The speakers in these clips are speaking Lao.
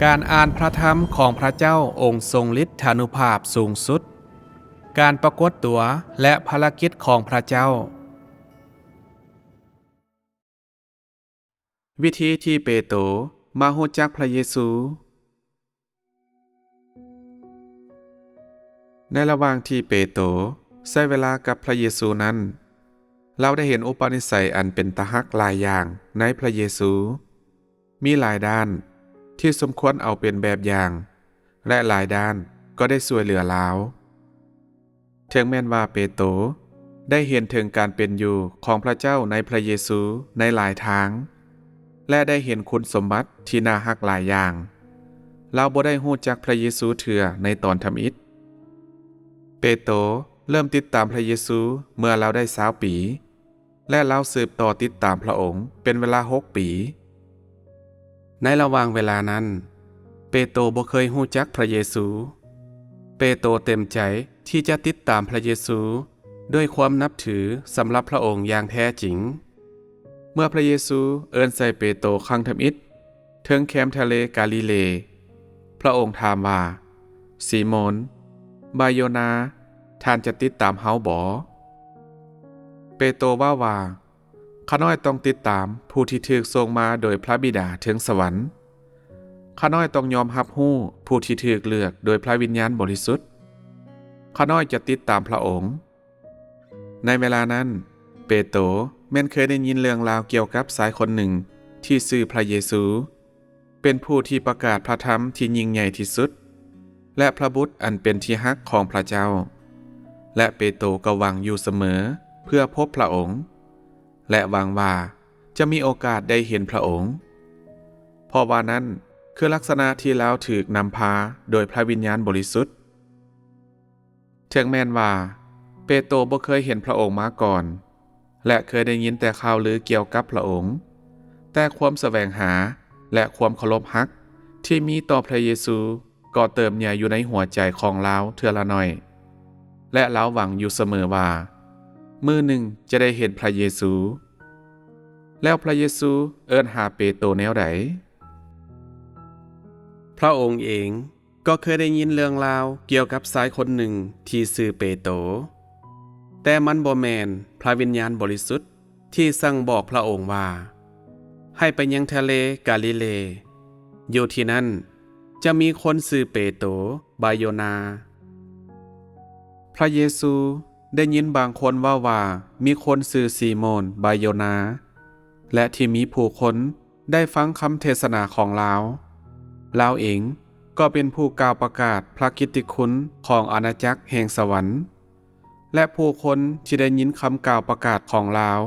ການອ່ານພະທຳຂອງພະເຈົ້າອົງຊົງລິດທານຸພາບສູງສຸດ, ການປາກົດຕົວ ແລະ ພາລະກິດຂອງພະເຈົ້າ. ວິທີທີ່ເປໂຕມາຮູ້ຈັກພະເຢຊູ. ໃນລະຫວ່າງທີ່ເປໂຕໃຊ້ເວລາກັບພະເຢຊູນັ້ນ, ລາວໄດ້ເຫັນອຸປະນິໄສອັນເປັນຕາຮັກຫຼາຍຢ່າງໃນພະເຢຊູ. ມີຫຼາຍດ້ານທີ່ສົມຄວນເອົາເປັນແບບຢ່າງ ແລະ ຫຼາຍດ້ານກໍໄດ້ຊ່ວຍເຫຼືອລາວ. ເຖິງແມ່ນວ່າເປໂຕໄດ້ເຫັນເຖິງການເປັນຢູ່ຂອງພະເຈົ້າໃນພະເຢຊູໃນຫຼາຍທາງ ແລະ ໄດ້ເຫັນຄຸນສົມບັດທີ່ໜ້າຮັກຫຼາຍຢ່າງ, ລາວບໍ່ໄດ້ຮູ້ຈັກພະເຢຊູເທື່ອໃນຕອນທຳອິດ. ເປໂຕເລີ່ມຕິດຕາມພະເຢຊູເມື່ອລາວໄດ້ຊາວປີ ແລະ ລາວສືບຕໍ່ຕິດຕາມພະອົງເປັນເວລາຫົກປີ. ໃນລະຫວ່າງເວລານັ້ນ, ເປໂຕບໍ່ເຄີຍຮູ້ຈັກພະເຢຊູ. ເປໂຕເຕັມໃຈທີ່ຈະຕິດຕາມພະເຢຊູດ້ວຍຄວາມນັບຖືສຳລັບພະອົງຢ່າງແທ້ຈິງ. ເມື່ອພະເຢຊູເອີ້ນໃສ່ເປໂຕຄັ້ງທຳອິດເທິງແຄມທະເລກາລີເລ, ພະອົງຖາມວ່າ, ຊີໂມນ, ບາໂຢນາ, ທ່ານຈະຕິດຕາມເຮົາບໍ? ເປໂຕເວົ້າວ່າ, ຂ້ານ້ອຍຕ້ອງຕິດຕາມຜູ້ທີ່ຖືກສົ່ງມາໂດຍພະບິດາເທິງສະຫວັນ. ຂ້ານ້ອຍຕ້ອງຍອມຮັບຮູ້ຜູ້ທີ່ຖືກເລືອກໂດຍພະວິນຍານບໍລິສຸດ. ຂ້ານ້ອຍຈະຕິດຕາມພະອົງ. ໃນເວລານັ້ນ, ເປໂຕແມ່ນເຄີຍໄດ້ຍິນເລື່ອງລາວກ່ຽວກັບຊາຍຄົນໜຶ່ງທີ່ຊື່ພະເຢຊູ, ເປັນຜູ້ທີ່ປະກາດພະທຳທີ່ຍິ່ງໃຫຍ່ທີ່ສຸດ ແລະ ພະບຸດອັນເປັນທີ່ຮັກຂອງພະເຈົ້າ. ແລະ ເປໂຕກໍຫວັງຢູ່ສະເໝີເພື່ອພົບພະອົງ ແລະ ຫວັງວ່າຈະມີໂອກາດໄດ້ເຫັນພະອົງ, ເພາະວ່ານັ້ນຄືລັກສະນະທີ່ລາວຖືກນຳພາໂດຍພະວິນຍານບໍລິສຸດ. ເຖິງແມ່ນວ່າເປໂຕບໍ່ເຄີຍເຫັນພະອົງມາກ່ອນ ແລະ ເຄີຍໄດ້ຍິນແຕ່ຂ່າວລືກ່ຽວກັບພະອົງ, ແຕ່ຄວາມສະແຫວງຫາ ແລະ ຄວາມເຄົາລົບຮັກທີ່ມີຕໍ່ພະເຢຊູກໍເຕີບໃຫຍ່ຢູ່ໃນຫົວໃຈຂອງລາວເທື່ອລະໜ້ອຍ, ແລະ ລາວຫວັງຢູ່ສະເໝີວ່າ ມື້ໜຶ່ງຈະໄດ້ເຫັນພະເຢຊູ. ແລ້ວພະເຢຊູເອີ້ນຫາເປໂຕແນວໃດ? ພະອົງເອງ ກໍເຄີຍໄດ້ຍິນເລື່ອງລາວກ່ຽວກັບຊາຍຄົນໜຶ່ງທີ່ຊື່ເປໂຕ, ແຕ່ມັນບໍ່ແມ່ນພະວິນຍານບໍລິສຸດທີ່ສັ່ງບອກພະອົງວ່າ, ໃຫ້ໄປຍັງທະເລກາລີເລ, ຢູ່ທີ່ນັ້ນຈະມີຄົນຊື່ເປໂຕ, ບາໂຢນາ. ພະເຢຊູໄດ້ຍິນບາງຄົນເວົ້າວ່າມີຄົນຊື່ຊີໂມນ, ບາໂຢນາ, ແລະ ທີ່ມີຜູ້ຄົນ ໄດ້ຟັງຄຳເທດສະໜາຂອງລາວ. ລາວເອງກໍເປັນຜູ້ກ່າວປະກາດພະກິດຕິຄຸນຂອງອານາຈັກແຫ່ງສະຫວັນ, ແລະ ຜູ້ຄົນທີ່ໄດ້ຍິນຄຳກ່າວປະກາດຂອງລາວ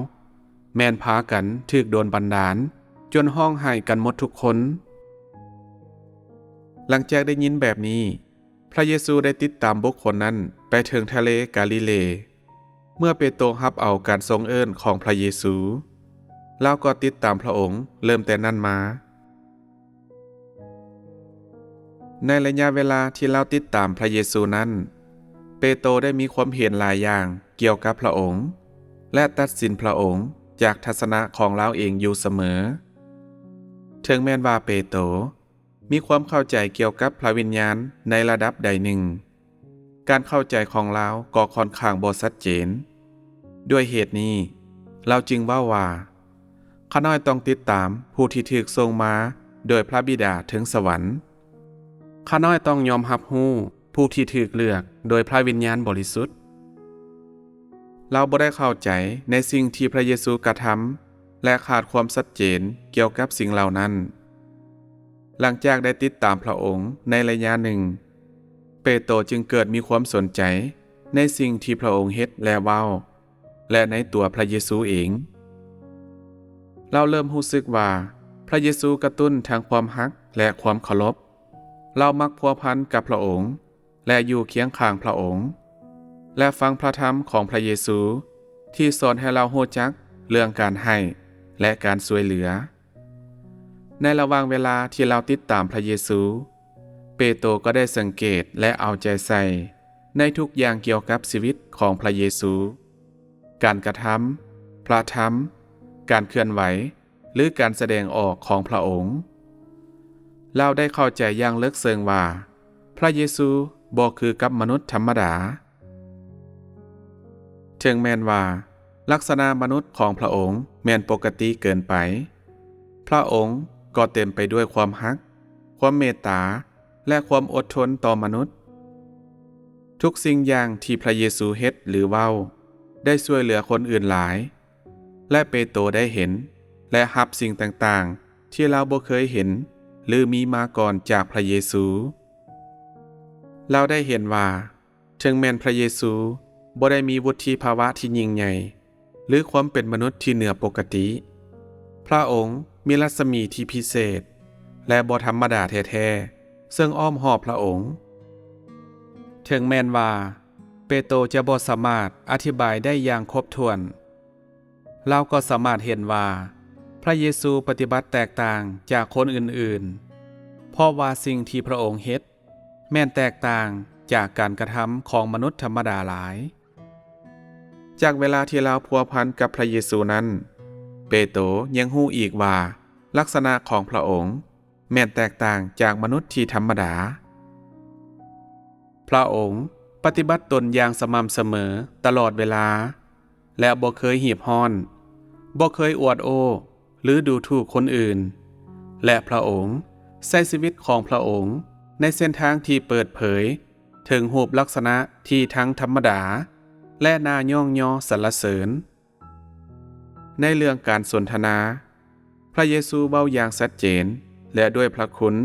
ແມ່ນພາກັນຖືກໂດນບັນດານຈົນຮ້ອງໄຫ້ກັນໝົດທຸກຄົນ. ຫຼັງຈາກໄດ້ຍິນແບບນີ້, ພະເຢຊູໄດ້ຕິດຕາມບຸກຄົນນັ້ນໄປເຖິງທະເລກາລີເລ. ເມື່ອເປໂຕຮັບເອົາການຊົງເອີ້ນຂອງພະເຢຊູ, ລາວກໍຕິດຕາມພະອົງເລີ່ມແຕ່ນັ້ນມາ. ໃນໄລຍະເວລາທີ່ລາວຕິດຕາມພະເຢຊູນັ້ນ, ເປໂຕໄດ້ມີຄວາມເຫັນຫຼາຍຢ່າງກ່ຽວກັບພະອົງ ແລະ ຕັດສິນພະອົງຈາກທັດສະນະຂອງລາວເອງຢູ່ສະເໝີ. ເຖິງແມ່ນວ່າເປໂຕ ມີຄວາມເຂົ້າໃຈກ່ຽວກັບພະວິນຍານໃນລະດັບໃດໜຶ່ງ, ການເຂົ້າໃຈຂອງລາວກໍຂ້ອນຂ້າງບໍ່ຊັດເຈນ. ດ້ວຍເຫດນີ້, ລາວຈຶ່ງເວົ້າວ່າ, ຂ້ານ້ອຍຕ້ອງຕິດຕາມຜູ້ທີ່ຖືກສົ່ງມາໂດຍພະບິດາເທິງສະຫວັນ. ຂ້ານ້ອຍຕ້ອງຍອມຮັບຮູ້ຜູ້ທີ່ຖືກເລືອກໂດຍພະວິນຍານບໍລິສຸດ. ລາວບໍ່ໄດ້ເຂົ້າໃຈໃນສິ່ງທີ່ພະເຢຊູກະທຳ ແລະ ຂາດຄວາມຊັດເຈນກ່ຽວກັບສິ່ງເຫຼົ່ານັ້ນ. ຫຼັງຈາກໄດ້ຕິດຕາມພະອົງໃນໄລຍະໜຶ່ງ, ເປໂຕຈຶ່ງເກີດມີຄວາມສົນໃຈໃນສິ່ງທີ່ພະອົງເຮັດ ແລະ ເວົ້າ, ແລະ ໃນຕົວພະເຢຊູເອງ. ລາວເລີ່ມຮູ້ສຶກວ່າພະເຢຊູກະຕຸ້ນທັງຄວາມຮັກ ແລະ ຄວາມເຄົາລົບ. ລາວມັກພົວພັນກັບພະອົງ ແລະ ຢູ່ຄຽງຂ້າງພະອົງ ແລະ ຟັງພະທຳຂອງພະເຢຊູທີ່ສອນໃຫ້ລາວຮູ້ຈັກເລື່ອງການໃຫ້ ແລະ ການຊ່ວຍເຫຼືອ. ໃນລະຫວ່າງເວລາທີ່ລາວຕິດຕາມພະເຢຊູ, ເປໂຕກໍໄດ້ສັງເກດ ແລະ ເອົາໃຈໃສ່ໃນທຸກຢ່າງກ່ຽວກັບຊີວິດຂອງພະເຢຊູ, ການກະທຳ, ພະທຳ, ການເຄື່ອນໄຫວ ຫຼື ການສະແດງອອກຂອງພະອົງ. ລາວໄດ້ເຂົ້າໃຈຢ່າງເລິກເຊິ່ງວ່າ ພະເຢຊູບໍ່ຄືກັບມະນຸດທຳມະດາ. ເຖິງແມ່ນວ່າລັກສະນະມະນຸດຂອງພະອົງແມ່ນປົກກະຕິເກີນໄປ, ພະອົງກໍເຕັມໄປດ້ວຍຄວາມຮັກ, ຄວາມເມດຕາ ແລະ ຄວາມອົດທົນຕໍ່ມະນຸດ. ທຸກສິ່ງຢ່າງທີ່ພະເຢຊູເຮັດ ຫຼື ເວົ້າ ໄດ້ຊ່ວຍເຫຼືອຄົນອື່ນຫຼາຍ, ແລະ ເປໂຕໄດ້ເຫັນ ແລະ ຮັບສິ່ງຕ່າງໆທີ່ລາວບໍ່ເຄີຍເຫັນ ຫຼື ມີມາກ່ອນຈາກພະເຢຊູ. ລາວໄດ້ເຫັນວ່າ ເຖິງແມ່ນພະເຢຊູບໍ່ໄດ້ມີວຸດທິພາວະທີ່ຍິ່ງໃຫຍ່ ຫຼື ຄວາມເປັນມະນຸດທີ່ເໜືອປົກກະຕິ, ພະອົງມີລັດສະໝີທີ່ພິເສດ ແລະ ບໍ່ທຳມະດາແທ້ໆ ເຊິ່ງອ້ອມຮອບພະອົງ. ເຖິງແມ່ນວ່າເປໂຕຈະບໍ່ສາມາດອະທິບາຍໄດ້ຢ່າງຄົບຖ້ວນ, ລາວກໍສາມາດເຫັນວ່າພະເຢຊູປະຕິບັດແຕກຕ່າງຈາກຄົນອື່ນໆ, ເພາະວ່າສິ່ງທີ່ພະອົງເຮັດແມ່ນແຕກຕ່າງຈາກການກະທຳຂອງມະນຸດທຳມະດາຫຼາຍ. ຈາກເວລາທີ່ລາວພົວພັນກັບພະເຢຊູນັ້ນ, ເປໂຕຍັງຮູ້ອີກວ່າລັກສະນະຂອງພະອົງ ແມ່ນແຕກຕ່າງຈາກມະນຸດທີ່ທຳມະດາ. ພະອົງປະຕິບັດຕົນຢ່າງສະໝ່ຳສະເໝີຕະຫຼອດເວລາ ແລະ ບໍ່ເຄີຍຮີບຮ້ອນ, ບໍ່ເຄີຍອວດໂອ້ ຫຼື ດູຖູກຄົນອື່ນ, ແລະ ພະອົງໃຊ້ຊີວິດຂອງພະອົງໃນເສັ້ນທາງທີ່ເປີດເຜີຍເຖິງຮູບລັກສະນະທີ່ທັງທຳມະດາ ແລະ ໜ້າຍ້ອງຍໍສັນລະເສີນ. ໃນເລື່ອງການສົນທະນາ, ພະເຢຊູເວົ້າຢ່າງຊັດເຈນ ແລະ ດ້ວຍພະຄຸນ.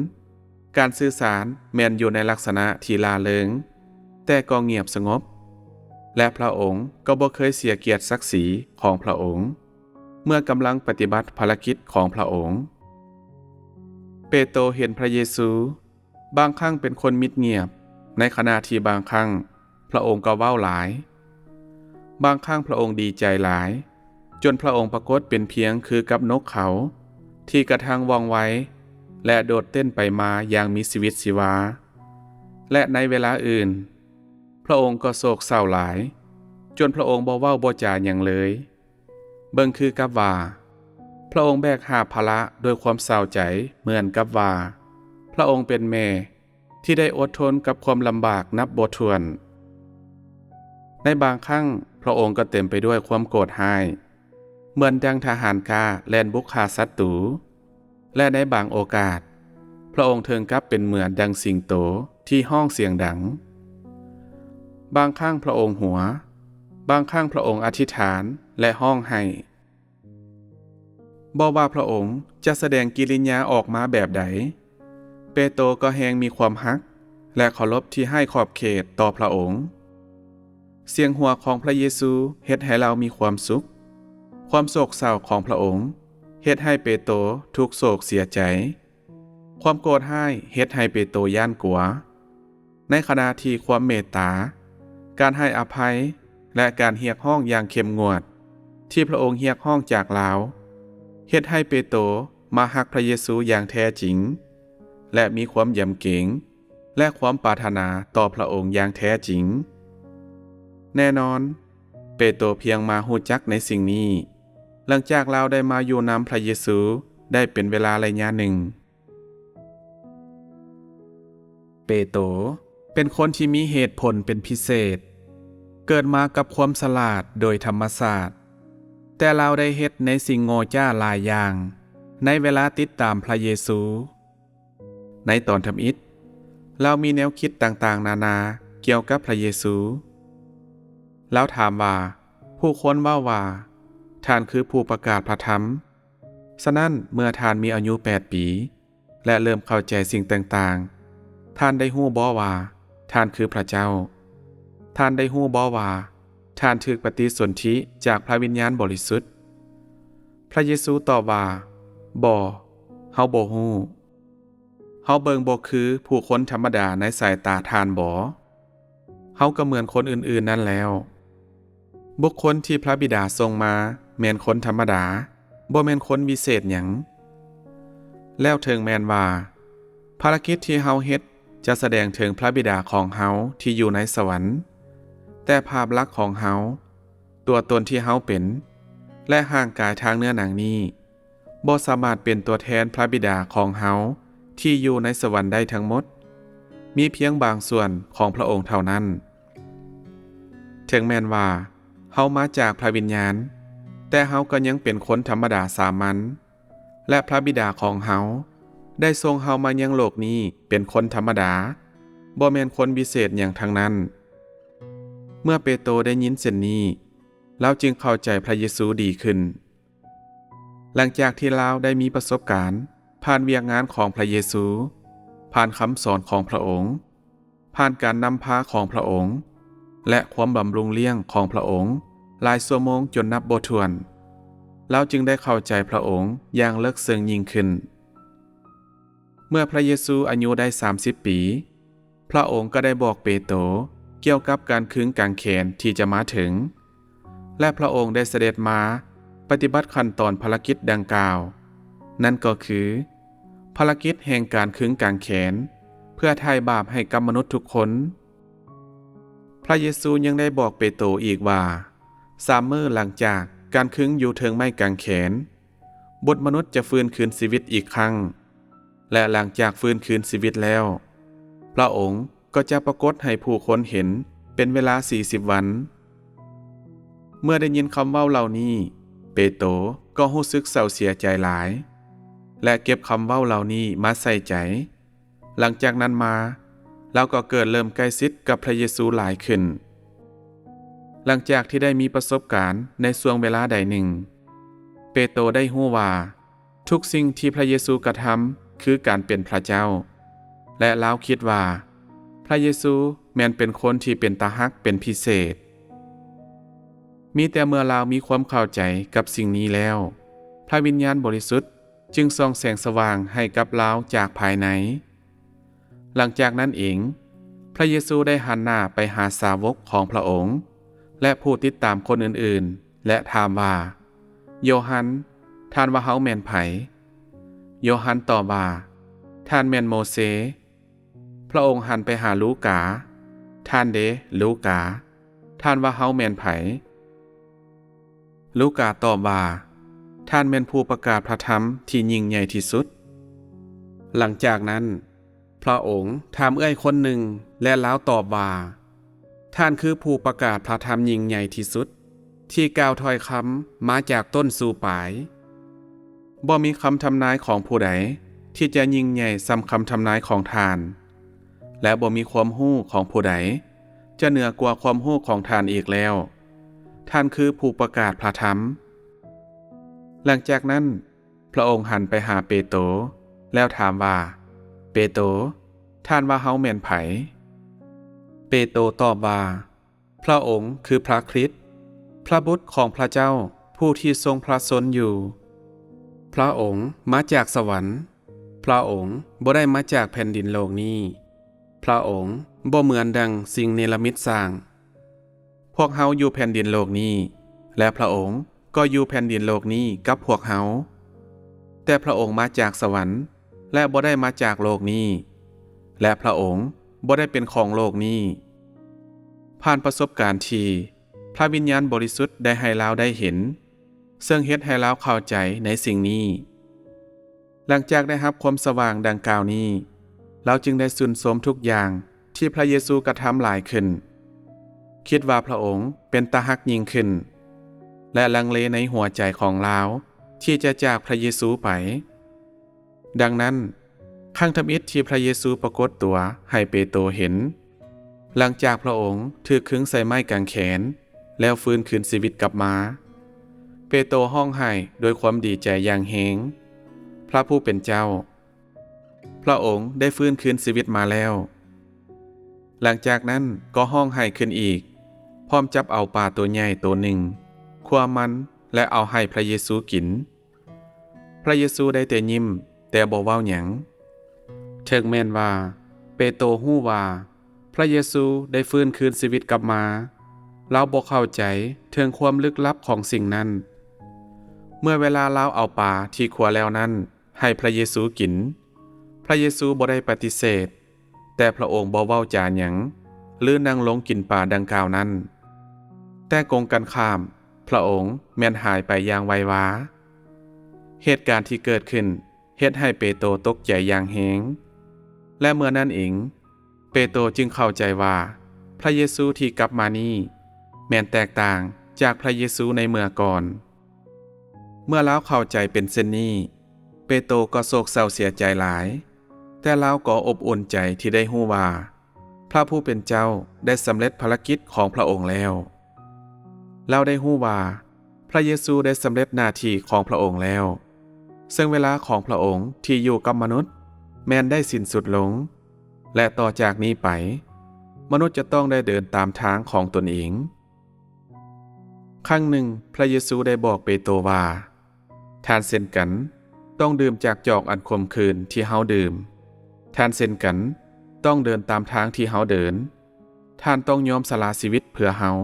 ການສື່ສານແມ່ນຢູ່ໃນລັກສະນະທີ່ລ່າເລີງ, ແຕ່ກໍງຽບສະຫງົບ, ແລະ ພະອົງກໍບໍ່ເຄີຍເສຍກຽດສັກສີຂອງພະອົງ ເມື່ອກຳລັງປະຕິບັດພາລະກິດຂອງພະອົງ. ເປໂຕເຫັນພະເຢຊູ ບາງຄັ້ງເປັນຄົນມິດງຽບ, ໃນຂະນະທີ່ບາງຄັ້ງພະອົງກໍເວົ້າຫຼາຍ. ບາງຄັ້ງພະອົງດີໃຈຫຼາຍ, ຈົນພະອົງປາກົດເປັນພຽງຄືກັບນົກເຂົາທີ່ກະທັ່ງວ່ອງໄວ ແລະ ໂດດເຕັ້ນໄປມາຢ່າງມີຊີວິດຊີວາ. ແລະ ໃນເວລາອື່ນ, ພະອົງກໍໂສກເສົ້າຫຼາຍ, ຈົນພະອົງບໍ່ເວົ້າບໍ່ຈາຫຍັງເລີຍ. ເບິ່ງຄືກັບວ່າ ພະອົງແບກຫາບພາລະດ້ວຍຄວາມເສົ້າໃຈ ເໝືອນກັບວ່າພະອົງເປັນແມ່ທີ່ໄດ້ອົດທົນກັບຄວາມລຳບາກນັບບໍ່ຖ້ວນ. ໃນບາງຄັ້ງ, ພະອົງກໍເຕັມໄປດ້ວຍຄວາມໂກດຮ້າຍ, ເໝືອນດັ່ງທະຫານກ້າແລ່ນບຸກຂ້າສັດຕູ. ແລະ ໃນບາງໂອກາດ, ພະອົງເຖິງກັບເປັນເໝືອນດັ່ງສິງໂຕທີ່ຮ້ອງສຽງດັງ. ບາງຄັ້ງພະອົງຫົວ, ບາງຄັ້ງພະອົງອະທິດຖານ ແລະ ຮ້ອງໄຫ້. ບໍ່ວ່າພະອົງຈະສະແດງກິລິຍາອອກມາແບບໃດ, ເປໂຕກໍແຮ່ງມີຄວາມຮັກ ແລະ ເຄົາລົບທີ່ໄຮ້ຂອບເຂດຕໍ່ພະອົງ. ສຽງຫົວຂອງພະເຢຊູເຮັດໃຫ້ລາວມີຄວາມສຸກ. ຄວາມໂສກເສົ້າຂອງພະອົງເຮັດໃຫ້ເປໂຕທຸກໂສກເສຍໃຈ. ຄວາມໂກດຮ້າຍເຮັດໃຫ້ເປໂຕຢ້ານກົວ, ໃນຂະນະທີ່ຄວາມເມດຕາ, ການໃຫ້ອະໄພ ແລະ ການຮຽກຮ້ອງຢ່າງເຂັ້ມງວດທີ່ພະອົງຮຽກຮ້ອງຈາກລາວ ເຮັດໃຫ້ເປໂຕມາຮັກພະເຢຊູຢ່າງແທ້ຈິງ ແລະ ມີຄວາມຢຳເກງ ແລະ ຄວາມປາດຖະໜາຕໍ່ພະອົງຢ່າງແທ້ຈິງ. ແນ່ນອນ, ເປໂຕພຽງມາຮູ້ຈັກໃນສິ່ງນີ້ ຫຼັງຈາກລາວໄດ້ມາຢູ່ນຳພະເຢຊູໄດ້ເປັນເວລາໄລຍະໜຶ່ງ. ເປໂຕເປັນຄົນທີ່ມີເຫດຜົນເປັນພິເສດ, ເກີດມາກັບຄວາມສະຫຼາດໂດຍທຳມະຊາດ, ແຕ່ລາວໄດ້ເຮັດໃນສິ່ງໂງ່ຈ້າຫຼາຍຢ່າງໃນເວລາຕິດຕາມພະເຢຊູ. ໃນຕອນທຳອິດ, ລາວມີແນວຄິດຕ່າງໆນານາກ່ຽວກັບພະເຢຊູ. ລາວຖາມວ່າ, ຜູ້ຄົນເວົ້າວ່າ ທ່ານຄືຜູ້ປະກາດພະທຳ. ສະນັ້ນ, ເມື່ອທ່ານມີອາຍຸແປດປີ ແລະ ເລີ່ມເຂົ້າໃຈສິ່ງຕ່າງໆ, ທ່ານໄດ້ຮູ້ບໍ່ວ່າທ່ານຄືພະເຈົ້າ? ທ່ານໄດ້ຮູ້ບໍ່ວ່າທ່ານຖືກປະຕິສົນທິຈາກພະວິນຍານບໍລິສຸດ? ພະເຢຊູຕອບວ່າ, ບໍ່, ເຮົາບໍ່ຮູ້. ເຮົາເບິ່ງບໍ່ຄືຜູ້ຄົນທຳມະດາໃນສາຍຕາທ່ານບໍ? ເຮົາກໍເໝືອນຄົນອື່ນໆນັ້ນແລ້ວ. ບຸກຄົນທີ່ພະບິດາສົ່ງມາແມ່ນຄົນທຳມະດາ, ບໍ່ແມ່ນຄົນວິເສດຫຍັງ. ແລ້ວເຖິງແມ່ນວ່າພາລະກິດທີ່ເຮົາເຮັດຈະສະແດງເຖິງພະບິດາຂອງເຮົາທີ່ຢູ່ໃນສະຫວັນ, ແຕ່ພາບລັກຂອງເຮົາ, ຕົວຕົນທີ່ເຮົາເປັນ ແລະ ຮ່າງກາຍທາງເນື້ອໜັງນີ້ ບໍ່ສາມາດເປັນຕົວແທນພະບິດາຂອງເຮົາ ທີ່ຢູ່ໃນສະຫວັນໄດ້ທັງໝົດ, ມີພຽງບາງສ່ວນຂອງພະອົງເທົ່ານັ້ນ. ເຖິງແມ່ນວ່າເຮົາມາຈາກພະວິນຍານ, ແຕ່ເຮົາກໍຍັງເປັນຄົນທຳມະດາສາມັນ, ແລະ ພະບິດາຂອງເຮົາໄດ້ສົ່ງເຮົາມາຍັງໂລກນີ້ເປັນຄົນທຳມະດາ, ບໍ່ແມ່ນຄົນວິເສດຫຍັງທັງນັ້ນ. ເມື່ອເປໂຕໄດ້ຍິນເຊັ່ນນີ້, ລາວຈຶ່ງເຂົ້າໃຈພະເຢຊູດີຂຶ້ນ. ຫຼັງຈາກທີ່ລາວໄດ້ມີປະສົບການຜ່ານວຽກງານຂອງພະເຢຊູ, ຜ່ານຄຳສອນຂອງພະອົງ, ຜ່ານການນຳພາຂອງພະອົງ ແລະ ຄວາມບຳລຸງລ້ຽງຂອງພະອົງຫຼາຍຊົ່ວໂມງຈົນນັບບໍ່ຖ້ວນ, ລາວຈຶ່ງໄດ້ເຂົ້າໃຈພະອົງຢ່າງເລິກເຊິ່ງຍິ່ງຂຶ້ນ. ເມື່ອພະເຢຊູອາຍຸໄດ້ສາມສິບປີ, ພະອົງກໍໄດ້ບອກເປໂຕກ່ຽວກັບການຄຶງກາງແຂນທີ່ຈະມາເຖິງ, ແລະ ພະອົງໄດ້ສະເດັດມາປະຕິບັດຂັ້ນຕອນພາລະກິດດັ່ງກ່າວ, ນັ້ນກໍຄື ພາລະກິດແຫ່ງການຄຶງກາງແຂນ ເພື່ອໄຖ່ບາບໃຫ້ກັບມະນຸດທຸກຄົນ. ພະເຢຊູຍັງໄດ້ບອກເປໂຕອີກວ່າ, ສາມມື້ຫຼັງຈາກການຄຶງຢູ່ເທິງໄມ້ກາງແຂນ, ບຸດມະນຸດຈະຟື້ນຄືນຊີວິດອີກຄັ້ງ, ແລະ ຫຼັງຈາກຟື້ນຄືນຊີວິດແລ້ວ, ພະອົງກໍຈະປາກົດໃຫ້ຜູ້ຄົນເຫັນເປັນເວລາສີ່ສິບວັນ. ເມື່ອໄດ້ຍິນຄຳເວົ້າເຫຼົ່ານີ້, ເປໂຕກໍຮູ້ສຶກເສົ້າເສຍໃຈຫຼາຍ, ແລະ ເກັບຄຳເວົ້າເຫຼົ່ານີ້ມາໃສ່ໃຈ. ຫຼັງຈາກນັ້ນມາ, ລາວກໍເກີດເລີ່ມໃກ້ຊິດກັບພະເຢຊູຫຼາຍຂຶ້ນ. ຫຼັງຈາກທີ່ໄດ້ມີປະສົບການໃນຊ່ວງເວລາໃດໜຶ່ງ, ເປໂຕໄດ້ຮູ້ວ່າທຸກສິ່ງທີ່ພະເຢຊູກະທຳຄືການເປັນພະເຈົ້າ, ແລະ ລາວຄິດວ່າພະເຢຊູແມ່ນເປັນຄົນທີ່ເປັນຕາຮັກເປັນພິເສດ. ມີແຕ່ເມື່ອລາວມີຄວາມເຂົ້າໃຈກັບສິ່ງນີ້ແລ້ວ, ພະວິນຍານບໍລິສຸດຈຶ່ງສ່ອງແສງສະຫວ່າງໃຫ້ກັບລາວຈາກພາຍໃນ. ຫຼັງຈາກນັ້ນເອງ, ພະເຢຊູໄດ້ຫັນໜ້າໄປຫາສາວົກຂອງພະອົງ ແລະ ຜູ້ຕິດຕາມຄົນອື່ນໆ ແລະ ຖາມວ່າ, ໂຢຮັນ, ທ່ານວ່າເຮົາແມ່ນໃຜ? ໂຢຮັນຕອບວ່າ, ທ່ານແມ່ນໂມເຊ. ພະອົງຫັນໄປຫາລູກາ, ທ່ານເດ, ລູກາ, ທ່ານວ່າເຮົາແມ່ນໃຜ? ລູກາຕອບວ່າ, ທ່ານແມ່ນຜູ້ປະກາດພະທຳທີ່ຍິ່ງໃຫຍ່ທີ່ສຸດ. ຫຼັງຈາກນັ້ນ, ພະອົງຖາມເອື້ອຍຄົນໜຶ່ງ ແລະ ລາວຕອບວ່າ, ທ່ານຄືຜູ້ປະກາດພະທຳຍິ່ງໃຫຍ່ທີ່ສຸດ ທີ່ກ່າວຖ້ອຍຄຳມາຈາກຕົ້ນສູ່ປາຍ. ບໍ່ມີຄຳທຳນາຍຂອງຜູ້ໃດທີ່ຈະຍິ່ງໃຫຍ່ສ່ຳຄຳທຳນາຍຂອງທ່ານ, ແລະ ບໍ່ມີຄວາມຮູ້ຂອງຜູ້ໃດຈະເໜືອກວ່າຄວາມຮູ້ຂອງທ່ານອີກແລ້ວ. ທ່ານຄືຜູ້ປະກາດພະທຳ. ຫຼັງຈາກນັ້ນ, ພະອົງຫັນໄປຫາເປໂຕ ແລ້ວຖາມວ່າ, ເປໂຕ, ທ່ານວ່າເຮົາແມ່ນໃຜ? ເປໂຕຕອບວ່າ, ພະອົງຄືພະຄຣິດ, ພະບຸດຂອງພະເຈົ້າຜູ້ທີ່ຊົງພະຊົນຢູ່. ພະອົງມາຈາກສະຫວັນ, ພະອົງບໍ່ໄດ້ມາຈາກແຜ່ນດິນໂລກນີ້. ພະອົງບໍ່ເໝືອນດັ່ງສິ່ງເນລະມິດສ້າງ. ພວກເຮົາຢູ່ແຜ່ນດິນໂລກນີ້, ແລະ ພະອົງກໍຢູ່ແຜ່ນດິນໂລກນີ້ກັບພວກເຮົາ. ແຕ່ພະອົງມາຈາກສະຫວັນ ແລະ ບໍ່ໄດ້ມາຈາກໂລກນີ້, ແລະ ພະອົງບໍ່ໄດ້ເປັນຂອງໂລກນີ້. ຜ່ານປະສົບການທີ່ພະວິນຍານບໍລິສຸດໄດ້ໃຫ້ລາວໄດ້ເຫັນ, ເຊິ່ງເຮັດໃຫ້ລາວເຂົ້າໃຈໃນສິ່ງນີ້. ຫຼັງຈາກໄດ້ຮັບຄວາມສະຫວ່າງດັ່ງກ່າວນີ້, ລາວຈຶ່ງໄດ້ຊື່ນຊົມທຸກຢ່າງທີ່ພະເຢຊູກະທຳຫຼາຍຂຶ້ນ, ຄິດວ່າພະອົງເປັນຕາຮັກຍິ່ງຂຶ້ນ ແລະ ລັງເລໃນຫົວໃຈຂອງລາວທີ່ຈະຈາກພະເຢຊູໄປ. ດັ່ງນັ້ນ, ຄັ້ງທຳອິດທີ່ພະເຢຊູປາກົດຕົວໃຫ້ເປໂຕເຫັນ, ຫຼັງຈາກພະອົງຖືກຄຶງໃສ່ໄມ້ກາງແຂນ ແລ້ວຟື້ນຄືນຊີວິດກັບມາ, ເປໂຕຮ້ອງໄຫ້ດ້ວຍຄວາມດີໃຈຢ່າງແຮງ, ພະຜູ້ເປັນເຈົ້າ, ພະອົງໄດ້ຟື້ນຄືນຊີວິດມາແລ້ວ. ຫຼັງຈາກນັ້ນກໍຮ້ອງໄຫ້ຂຶ້ນອີກ, ພ້ອມຈັບເອົາປາຕົວໃຫຍ່ຕົວໜຶ່ງ, ຄົວມັນ ແລະ ເອົາໃຫ້ພະເຢຊູກິນ. ພະເຢຊູໄດ້ແຕ່ຍິ້ມ, ແຕ່ບໍ່ເວົ້າຫຍັງ. ເຖິງແມ່ນວ່າເປໂຕຮູ້ວ່າພະເຢຊູໄດ້ຟື້ນຄືນຊີວິດກັບມາ, ລາວບໍ່ເຂົ້າໃຈເຖິງຄວາມລຶກລັບຂອງສິ່ງນັ້ນ. ເມື່ອເວລາລາວເອົາປາທີ່ຄົວແລ້ວນັ້ນໃຫ້ພະເຢຊູກິນ, ພະເຢຊູບໍ່ໄດ້ປະຕິເສດ, ແຕ່ພະອົງບໍ່ເວົ້າຈາຫຍັງ ຫຼື ນັ່ງລົງກິນປາດັ່ງກ່າວນັ້ນ. ແຕ່ກົງກັນຂ້າມ, ພະອົງແມ່ນຫາຍໄປຢ່າງໄວວາ. ເຫດການທີ່ເກີດຂຶ້ນ ເຮັດໃຫ້ເປໂຕຕົກໃຈຢ່າງແຮງ ແລະ ເມື່ອນັ້ນເອງ ເປໂຕຈຶ່ງເຂົ້າໃຈວ່າ ພຣະເຢຊູທີ່ກັບມານີ້ ແມ່ນແຕກຕ່າງຈາກພຣະເຢຊູໃນເມື່ອກ່ອນ. ເມື່ອລາວເຂົ້າໃຈເປັນເຊັ່ນນີ້ ເປໂຕກໍໂສກເສົ້າເສຍໃຈຫຼາຍ, ແຕ່ລາວກໍອົບອຸ່ນໃຈທີ່ໄດ້ຮູ້ວ່າ ພຣະຜູ້ເປັນເຈົ້າໄດ້ສຳເລັດພາລະກິດຂອງພຣະອົງແລ້ວ. ລາວໄດ້ຮູ້ວ່າ ພຣະເຢຊູໄດ້ສຳເລັດໜ້າທີ່ຂອງພຣະອົງແລ້ວ, ເຊິ່ງເວລາຂອງພຣະອົງທີ່ຢູ່ກັບມະນຸດແມ່ນໄດ້ສິ້ນສຸດລົງ, ແລະ ຕໍ່ຈາກນີ້ໄປ ມະນຸດຈະຕ້ອງໄດ້ເດີນຕາມທາງຂອງຕົນເອງ. ຄັ້ງໜຶ່ງ ພຣະເຢຊູໄດ້ບອກເປໂຕວ່າ, ທ່ານເຊັ່ນກັນຕ້ອງດື່ມຈາກຈອກອັນຂົມຂືນທີ່ເຮົາດື່ມ. ທ່ານເຊັ່ນກັນຕ້ອງເດີນຕາມທາງທີ່ເຮົາເດີນ. ທ່ານຕ້ອງຍອມສະຫຼະຊີວິດເພື່ອເຮົາ.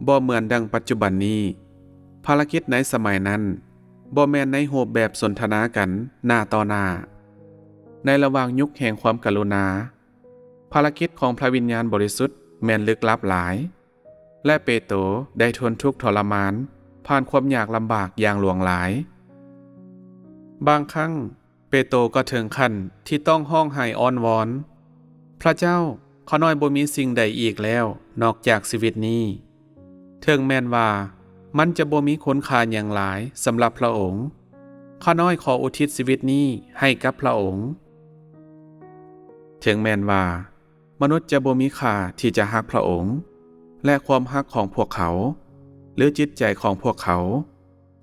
ບໍ່ເໝືອນດັ່ງປັດຈຸບັນນີ້, ພາລະກິດໃນສະໄໝນັ້ນບໍ່ແມ່ນໃນຮູບແບບສົນທະນາກັນໜ້າຕໍ່ໜ້າ. ໃນລະຫວ່າງຍຸກແຫ່ງຄວາມກະລຸນາ, ພາລະກິດຂອງພຣະວິນຍານບໍລິສຸດແມ່ນລຶກລັບຫຼາຍ. ແລະ ເປໂຕໄດ້ທົນທຸກທໍລະມານ ຜ່ານຄວາມຍາກລຳບາກຢ່າງຫຼວງຫຼາຍ. ບາງຄັ້ງ ເປໂຕກໍເຖິງຂັ້ນທີ່ຕ້ອງຮ້ອງໄຫ້ອ້ອນວອນ, ພຣະເຈົ້າ, ຂ້ານ້ອຍບໍ່ມີສິ່ງໃດອີກແລ້ວນອກຈາກຊີວິດນີ້. ເຖິງແມ່ນວ່າມັນຈະບໍ່ມີຄຸນຄ່າຫຍັງຫຼາຍສຳລັບພຣະອົງ, ຂ້ານ້ອຍຂໍອຸທິດຊີວິດນີ້ໃຫ້ກັບພຣະອົງ. ເຖິງແມ່ນວ່າ ມະນຸດຈະບໍ່ມີຄ່າທີ່ຈະຮັກພຣະອົງ ແລະ ຄວາມຮັກຂອງພວກເຂົາ ຫຼື ຈິດໃຈຂອງພວກເຂົາ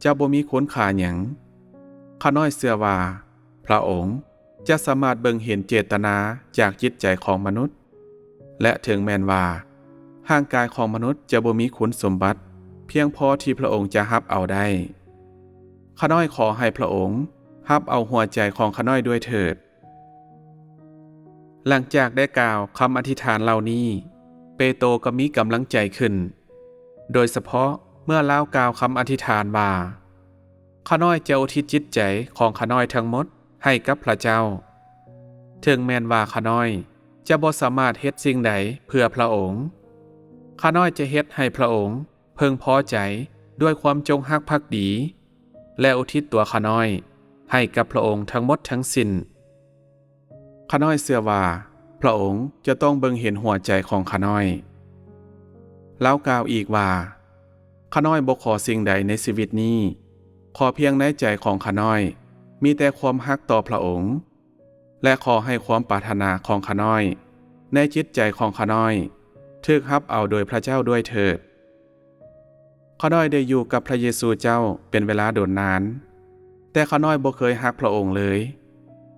ຈະບໍ່ມີຄຸນຄ່າຫຍັງ. ຂ້ານ້ອຍເຊື່ອວ່າພຣະອົງຈະສາມາດເບິ່ງເຫັນເຈດຕະນາຈາກຈິດໃຈຂອງມະນຸດ, ແລະ ເຖິງແມ່ນວ່າຮ່າງກາຍຂອງມະນຸດຈະບໍ່ມີຄຸນສົມບັດພຽງພໍທີ່ພຣະອົງຈະຮັບເອົາໄດ້, ຂ້ານ້ອຍຂໍໃຫ້ພຣະອົງຮັບເອົາຫົວໃຈຂອງຂ້ານ້ອຍດ້ວຍເຖີດ. ຫຼັງຈາກໄດ້ກ່າວຄຳອະທິຖານເຫຼົ່ານີ້, ເປໂຕກໍມີກຳລັງໃຈຂຶ້ນ, ໂດຍສະເພາະເມື່ອລາວກ່າວຄຳອະທິຖານວ່າ, ຂ້ານ້ອຍຈະອຸທິດຈິດໃຈຂອງຂ້ານ້ອຍທັງໝົດໃຫ້ກັບພຣະເຈົ້າ. ເຖິງແມ່ນວ່າຂ້ານ້ອຍຈະບໍ່ສາມາດເຮັດສິ່ງໃດເພື່ອພຣະອົງ, ຂ້ານ້ອຍຈະເຮັດໃຫ້ພຣະອົງເພິ່ງພໍໃຈດ້ວຍຄວາມຈົງຮັກພັກດີ ແລະ ອຸທິດຕົວຂ້ານ້ອຍໃຫ້ກັບພຣະອົງທັງໝົດທັງສິ້ນ. ຂ້ານ້ອຍເຊື່ອວ່າພຣະອົງຈະຕ້ອງເບິ່ງເຫັນຫົວໃຈຂອງຂ້ານ້ອຍ. ລາວກ່າວອີກວ່າ, ຂ້ານ້ອຍບໍ່ຂໍສິ່ງໃດໃນຊີວິດນີ້, ຂໍພຽງໃນໃຈຂອງຂ້ານ້ອຍມີແຕ່ຄວາມຮັກຕໍ່ພຣະອົງ, ແລະ ຂໍໃຫ້ຄວາມປາດຖະໜາຂອງຂ້ານ້ອຍໃນຈິດໃຈຂອງຂ້ານ້ອຍຖືກຮັບເອົາໂດຍພຣະເຈົ້າດ້ວຍເຖີດ. ຂ້ານ້ອຍໄດ້ຢູ່ກັບພຣະເຢຊູເຈົ້າເປັນເວລາດົນນານ, ແຕ່ຂ້ານ້ອຍບໍ່ເຄີຍຮັກພຣະອົງເລີຍ.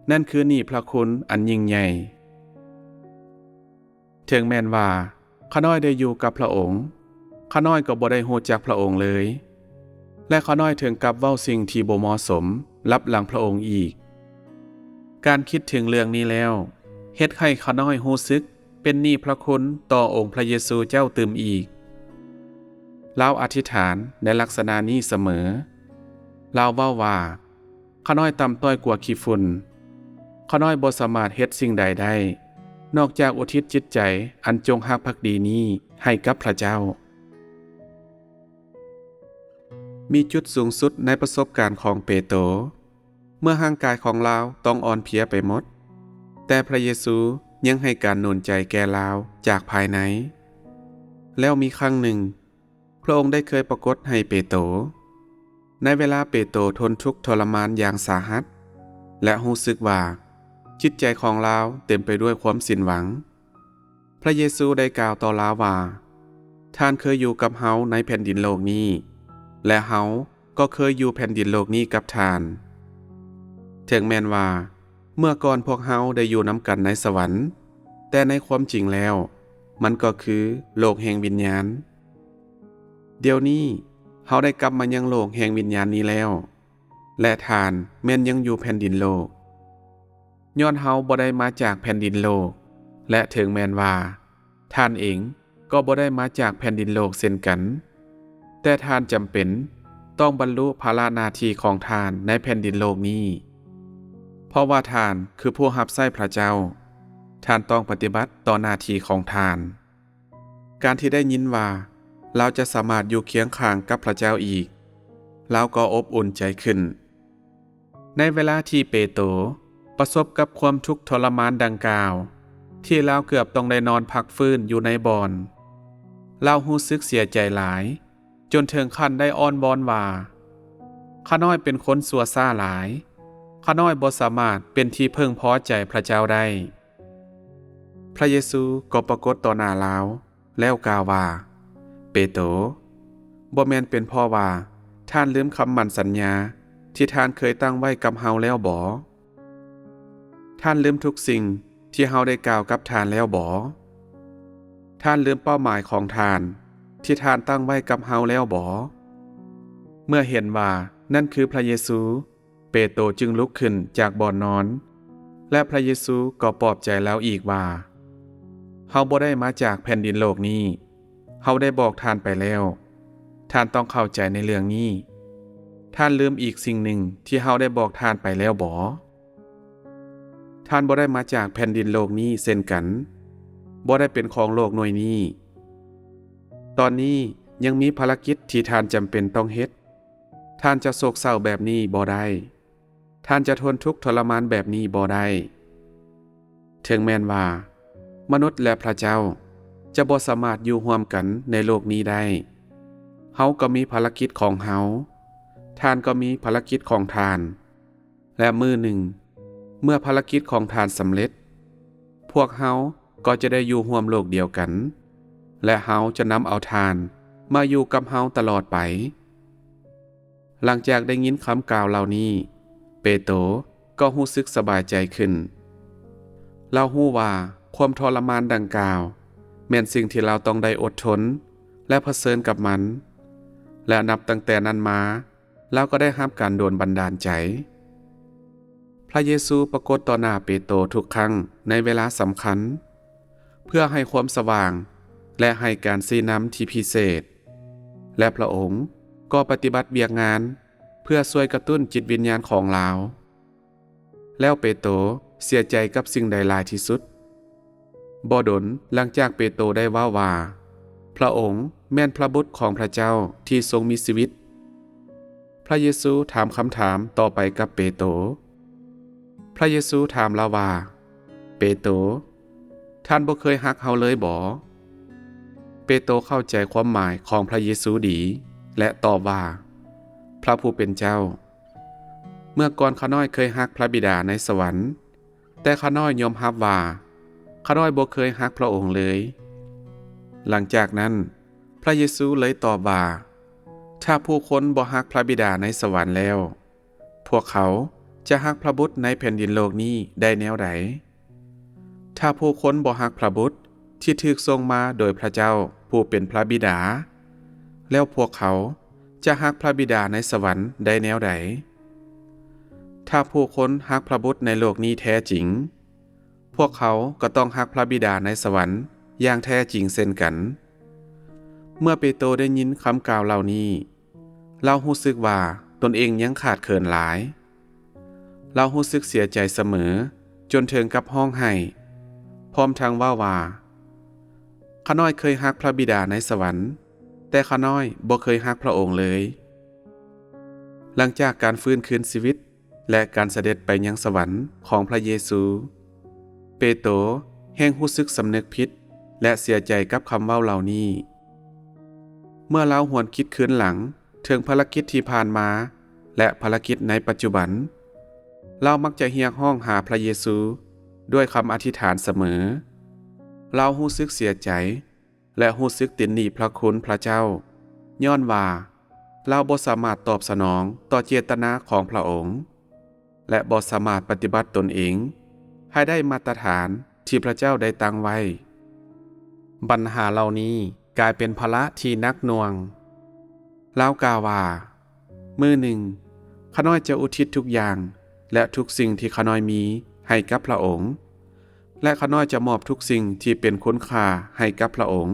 ນັ້ນຄືໜີ້ພຣະຄຸນອັນຍິ່ງໃຫຍ່. ເຖິງແມ່ນວ່າຂ້ານ້ອຍໄດ້ຢູ່ກັບພຣະອົງ, ຂ້ານ້ອຍກໍບໍ່ໄດ້ຮູ້ຈັກພຣະອົງເລີຍ, ແລະ ຂ້ານ້ອຍເຖິງກັບເວົ້າສິ່ງທີ່ບໍ່ເໝາະສົມລັບຫຼັງພຣະອົງອີກ. ການຄິດເຖິງເລື່ອງນີ້ແລ້ວ ເຮັດໃຫ້ຂ້ານ້ອຍຮູ້ສຶກເປັນໜີ້ພຣະຄຸນຕໍ່ອົງພຣະເຢຊູເຈົ້າຕື່ມອີກ. ລາວອະທິຖານໃນລັກສະນະນີ້ສະເໝີ. ລາວເວົ້າວ່າ, ຂ້ານ້ອຍຕ່ຳຕ້ອຍກວ່າຂີ້ຝຸ່ນ. ຂ້ານ້ອຍບໍ່ສາມາດເຮັດສິ່ງໃດໄດ້ ນອກຈາກອຸທິດຈິດໃຈອັນຈົງຮັກພັກດີນີ້ໃຫ້ກັບພຣະເຈົ້າ. ມີຈຸດສູງສຸດໃນປະສົບການຂອງເປໂຕ ເມື່ອຮ່າງກາຍຂອງລາວຕ້ອງອ່ອນເພຍໄປໝົດ, ແຕ່ພຣະເຢຊູຍັງໃຫ້ການໜູນໃຈແກ່ລາວຈາກພາຍໃນ. ແລ້ວມີຄັ້ງໜຶ່ງ, ພຣະອົງໄດ້ເຄີຍປາກົດໃຫ້ເປໂຕ ໃນເວລາເປໂຕທົນທຸກທໍລະມານຢ່າງສາຫັດ ແລະ ຮູ້ສຶກວ່າຈິດໃຈຂອງລາວເຕັມໄປດ້ວຍຄວາມສິ້ນຫວັງ. ພຣະເຢຊູໄດ້ກ່າວຕໍ່ລາວວ່າ, ທ່ານເຄີຍຢູ່ກັບເຮົາໃນແຜ່ນດິນໂລກນີ້ ແລະ ເຮົາກໍເຄີຍຢູ່ແຜ່ນດິນໂລກນີ້ກັບທ່ານ. ເຖິງແມ່ນວ່າເມື່ອກ່ອນພວກເຮົາໄດ້ຢູ່ນຳກັນໃນສະຫວັນ, ແຕ່ໃນຄວາມຈິງແລ້ວ ມັນກໍຄືໂລກແຫ່ງວິນຍານ. ດຽວນີ້ເຮົາໄດ້ກັບມາຍັງໂລກແຫ່ງວິນຍານນີ້ແລ້ວ, ແລະ ທ່ານແມ່ນຍັງຢູ່ແຜ່ນດິນໂລກ. ຍ້ອນເຮົາບໍ່ໄດ້ມາຈາກແຜ່ນດິນໂລກ, ແລະ ເຖິງແມ່ນວ່າທ່ານເອງກໍບໍ່ໄດ້ມາຈາກແຜ່ນດິນໂລກເຊັ່ນກັນ, ແຕ່ທ່ານຈຳເປັນຕ້ອງບັນລຸພາລະໜ້າທີ່ຂອງທ່ານໃນແຜ່ນດິນໂລກນີ້. ເພາະວ່າທ່ານຄືຜູ້ຮັບໃຊ້ພຣະເຈົ້າ, ທ່ານຕ້ອງປະຕິບັດຕໍ່ໜ້າທີ່ຂອງທ່ານ. ການທີ່ໄດ້ຍິນວ່າລາວຈະສາມາດຢູ່ຄຽງຂ້າງກັບພຣະເຈົ້າອີກ, ລາວກໍອົບອຸ່ນໃຈຂຶ້ນ. ໃນເວລາທີ່ເປໂຕປະສົບກັບຄວາມທຸກທໍລະມານດັ່ງກ່າວ ທີ່ລາວເກືອບຕ້ອງໄດ້ນອນພັກຟື້ນຢູ່ໃນບ່ອນ, ລາວຮູ້ສຶກເສຍໃຈຫຼາຍ ຈົນເຖິງຂັ້ນໄດ້ອ້ອນວອນວ່າ, ຂ້ານ້ອຍເປັນຄົນຊົ່ວຊ້າຫຼາຍ, ຂ້ານ້ອຍບໍ່ສາມາດເປັນທີ່ເພິ່ງພໍໃຈພະເຈົ້າໄດ້. ພະເຢຊູກໍປາກົດຕໍ່ໜ້າລາວ ແລ້ວກ່າວວ່າ, ເປໂຕ, ບໍ່ແມ່ນເປັນເພາະວ່າທ່ານລືມຄຳໝັ້ນສັນຍາທີ່ທ່ານເຄີຍຕັ້ງໄວ້ກັບເຮົາແລ້ວບໍ? ທ່ານລືມທຸກສິ່ງທີ່ເຮົາໄດ້ກ່າວກັບທ່ານແລ້ວບໍ? ທ່ານລືມເປົ້າໝາຍຂອງທ່ານທີ່ທ່ານຕັ້ງໄວ້ກັບເຮົາແລ້ວບໍ? ເມື່ອເຫັນວ່ານັ້ນຄືພະເຢຊູ, ເປໂຕຈຶ່ງລຸກຂຶ້ນຈາກບ່ອນນອນ, ແລະ ພະເຢຊູກໍປອບໃຈລາວອີກວ່າ, ເຮົາບໍ່ໄດ້ມາຈາກແຜ່ນດິນໂລກນີ້. ເຮົາໄດ້ບອກທ່ານໄປແລ້ວ. ທ່ານຕ້ອງເຂົ້າໃຈໃນເລື່ອງນີ້. ທ່ານລືມອີກສິ່ງໜຶ່ງທີ່ເຮົາໄດ້ບອກທ່ານໄປແລ້ວບໍ? ທ່ານບໍ່ໄດ້ມາຈາກແຜ່ນດິນໂລກນີ້ເຊັ່ນກັນ, ບໍ່ໄດ້ເປັນຂອງໂລກໜ່ວຍນີ້. ຕອນນີ້ຍັງມີພາລະກິດທີ່ທ່ານຈຳເປັນຕ້ອງເຮັດ. ທ່ານຈະໂສກເສົ້າແບບນີ້ບໍ່ໄດ້. ທ່ານຈະທົນທຸກທໍລະມານແບບນີ້ບໍ່ໄດ້. ເຖິງແມ່ນວ່າມະນຸດ ແລະ ພະເຈົ້າຈະບໍ່ສາມາດຢູ່ຮ່ວມກັນໃນໂລກນີ້ໄດ້, ເຮົາກໍມີພາລະກິດຂອງເຮົາ, ທ່ານກໍມີພາລະກິດຂອງທ່ານ, ແລະ ມື້ໜຶ່ງ, ເມື່ອພາລະກິດຂອງທ່ານສຳເລັດ, ພວກເຮົາກໍຈະໄດ້ຢູ່ຮ່ວມໂລກດຽວກັນ, ແລະ ເຮົາຈະນຳເອົາທ່ານມາຢູ່ກັບເຮົາຕະຫຼອດໄປ. ຫຼັງຈາກໄດ້ຍິນຄຳກ່າວເຫຼົ່ານີ້, ເປໂຕກໍຮູ້ສຶກສະບາຍໃຈຂຶ້ນ. ລາວຮູ້ວ່າຄວາມທໍລະມານດັ່ງກ່າວແມ່ນສິ່ງທີ່ລາວຕ້ອງໄດ້ອົດທົນ ແລະ ຜະເຊີນກັບມັນ, ແລະ ນັບຕັ້ງແຕ່ນັ້ນມາ, ລາວກໍໄດ້ຮັບການໂດນບັນດານໃຈ. ພະເຢຊູປາກົດຕໍ່ໜ້າເປໂຕທຸກຄັ້ງໃນເວລາສຳຄັນ, ເພື່ອໃຫ້ຄວາມສະຫວ່າງ ແລະ ໃຫ້ການຊີ້ນຳທີ່ພິເສດ, ແລະ ພະອົງກໍປະຕິບັດວຽກງານເພື່ອຊ່ວຍກະຕຸ້ນຈິດວິນຍານຂອງລາວ. ແລ້ວເປໂຕເສຍໃຈກັບສິ່ງໃດຫຼາຍທີ່ສຸດ? ບໍ່ດົນຫຼັງຈາກເປໂຕໄດ້ເວົ້າວ່າ, ພະອົງແມ່ນພະບຸດຂອງພະເຈົ້າທີ່ຊົງມີຊີວິດ, ພະເຢຊູຖາມຄຳຖາມຕໍ່ໄປກັບເປໂຕ. ພະເຢຊູຖາມລາວວ່າ, ເປໂຕ, ທ່ານບໍ່ເຄີຍຮັກເຮົາເລີຍບໍ? ເປໂຕເຂົ້າໃຈຄວາມໝາຍຂອງພະເຢຊູດີ ແລະ ຕອບວ່າ, ພະຜູ້ເປັນເຈົ້າ, ເມື່ອກ່ອນຂ້ານ້ອຍເຄີຍຮັກພະບິດາໃນສະຫວັນ, ແຕ່ຂ້ານ້ອຍຍອມຮັບວ່າຂ້ານ້ອຍບໍ່ເຄີຍຮັກພະອົງເລີຍ. ຫຼັງຈາກນັ້ນ, ພະເຢຊູເລີຍຕອບວ່າ, ຖ້າຜູ້ຄົນບໍ່ຮັກພະບິດາໃນສະຫວັນແລ້ວ, ພວກເຂົາຈະຮັກພະບຸດໃນແຜ່ນດິນໂລກນີ້ໄດ້ແນວໃດ? ຖ້າຜູ້ຄົນບໍ່ຮັກພະບຸດທີ່ຖືກສົ່ງມາໂດຍພະເຈົ້າຜູ້ເປັນພະບິດາ, ແລ້ວພວກເຂົາຈະຮັກພະບິດາໃນສະຫວັນໄດ້ແນວໃດ? ຖ້າຜູ້ຄົນຮັກພະບຸດໃນໂລກນີ້ແທ້ຈິງ, ພວກເຂົາກໍຕ້ອງຮັກພະບິດາໃນສະຫວັນຢ່າງແທ້ຈິງເຊັ່ນກັນ. ເມື່ອເປໂຕໄດ້ຍິນຄຳກ່າວເຫຼົ່ານີ້, ລາວຮູ້ສຶກວ່າຕົນເອງຍັງຂາດເຂີນຫຼາຍ. ລາວຮູ້ສຶກເສຍໃຈສະເໝີຈົນເຖິງກັບຮ້ອງໄຫ້, ພ້ອມທັງເວົ້າວ່າ, ຂ້ານ້ອຍເຄີຍຮັກພະບິດາໃນສະຫວັນ, ແຕ່ຂ້ານ້ອຍບໍ່ເຄີຍຮັກພະອົງເລີຍ. ຫຼັງຈາກການຟື້ນຄືນຊີວິດ ແລະ ການສະເດັດໄປຍັງສະຫວັນຂອງພະເຢຊູ, ເປໂຕແຮ່ງຮູ້ສຶກສຳນຶກຜິດ ແລະ ເສຍໃຈກັບຄຳເວົ້າເຫຼົ່ານີ້. ເມື່ອລາວຫວນຄິດຄືນຫຼັງເຖິງພາລະກິດທີ່ຜ່ານມາ ແລະ ພາລະກິດໃນປັດຈຸບັນ, ລາວມັກຈະຮຽກຮ້ອງຫາພະເຢຊູດ້ວຍຄຳອະທິຖານສະເໝີ. ລາວຮູ້ສຶກເສຍໃຈ ແລະ ຮູ້ສຶກຕິດໜີ້ພະຄຸນພະເຈົ້າ, ຍ້ອນວ່າລາວບໍ່ສາມາດຕອບສະໜອງຕໍ່ເຈດຕະນາຂອງພະອົງ ແລະ ບໍ່ສາມາດປະຕິບັດຕົນເອງໃຫ້ໄດ້ມາດຕະຖານທີ່ພະເຈົ້າໄດ້ຕັ້ງໄວ້. ບັນຫາເຫຼົ່ານີ້ກາຍເປັນພາລະທີ່ໜັກໜ່ວງ. ລາວກ່າວວ່າ, ມື້ໜຶ່ງ, ຂ້ານ້ອຍຈະອຸທິດທຸກຢ່າງ ແລະ ທຸກສິ່ງທີ່ຂ້ານ້ອຍມີໃຫ້ກັບພະອົງ, ແລະ ຂ້ານ້ອຍຈະມອບທຸກສິ່ງທີ່ເປັນຄຸນຄ່າໃຫ້ກັບພະອົງ.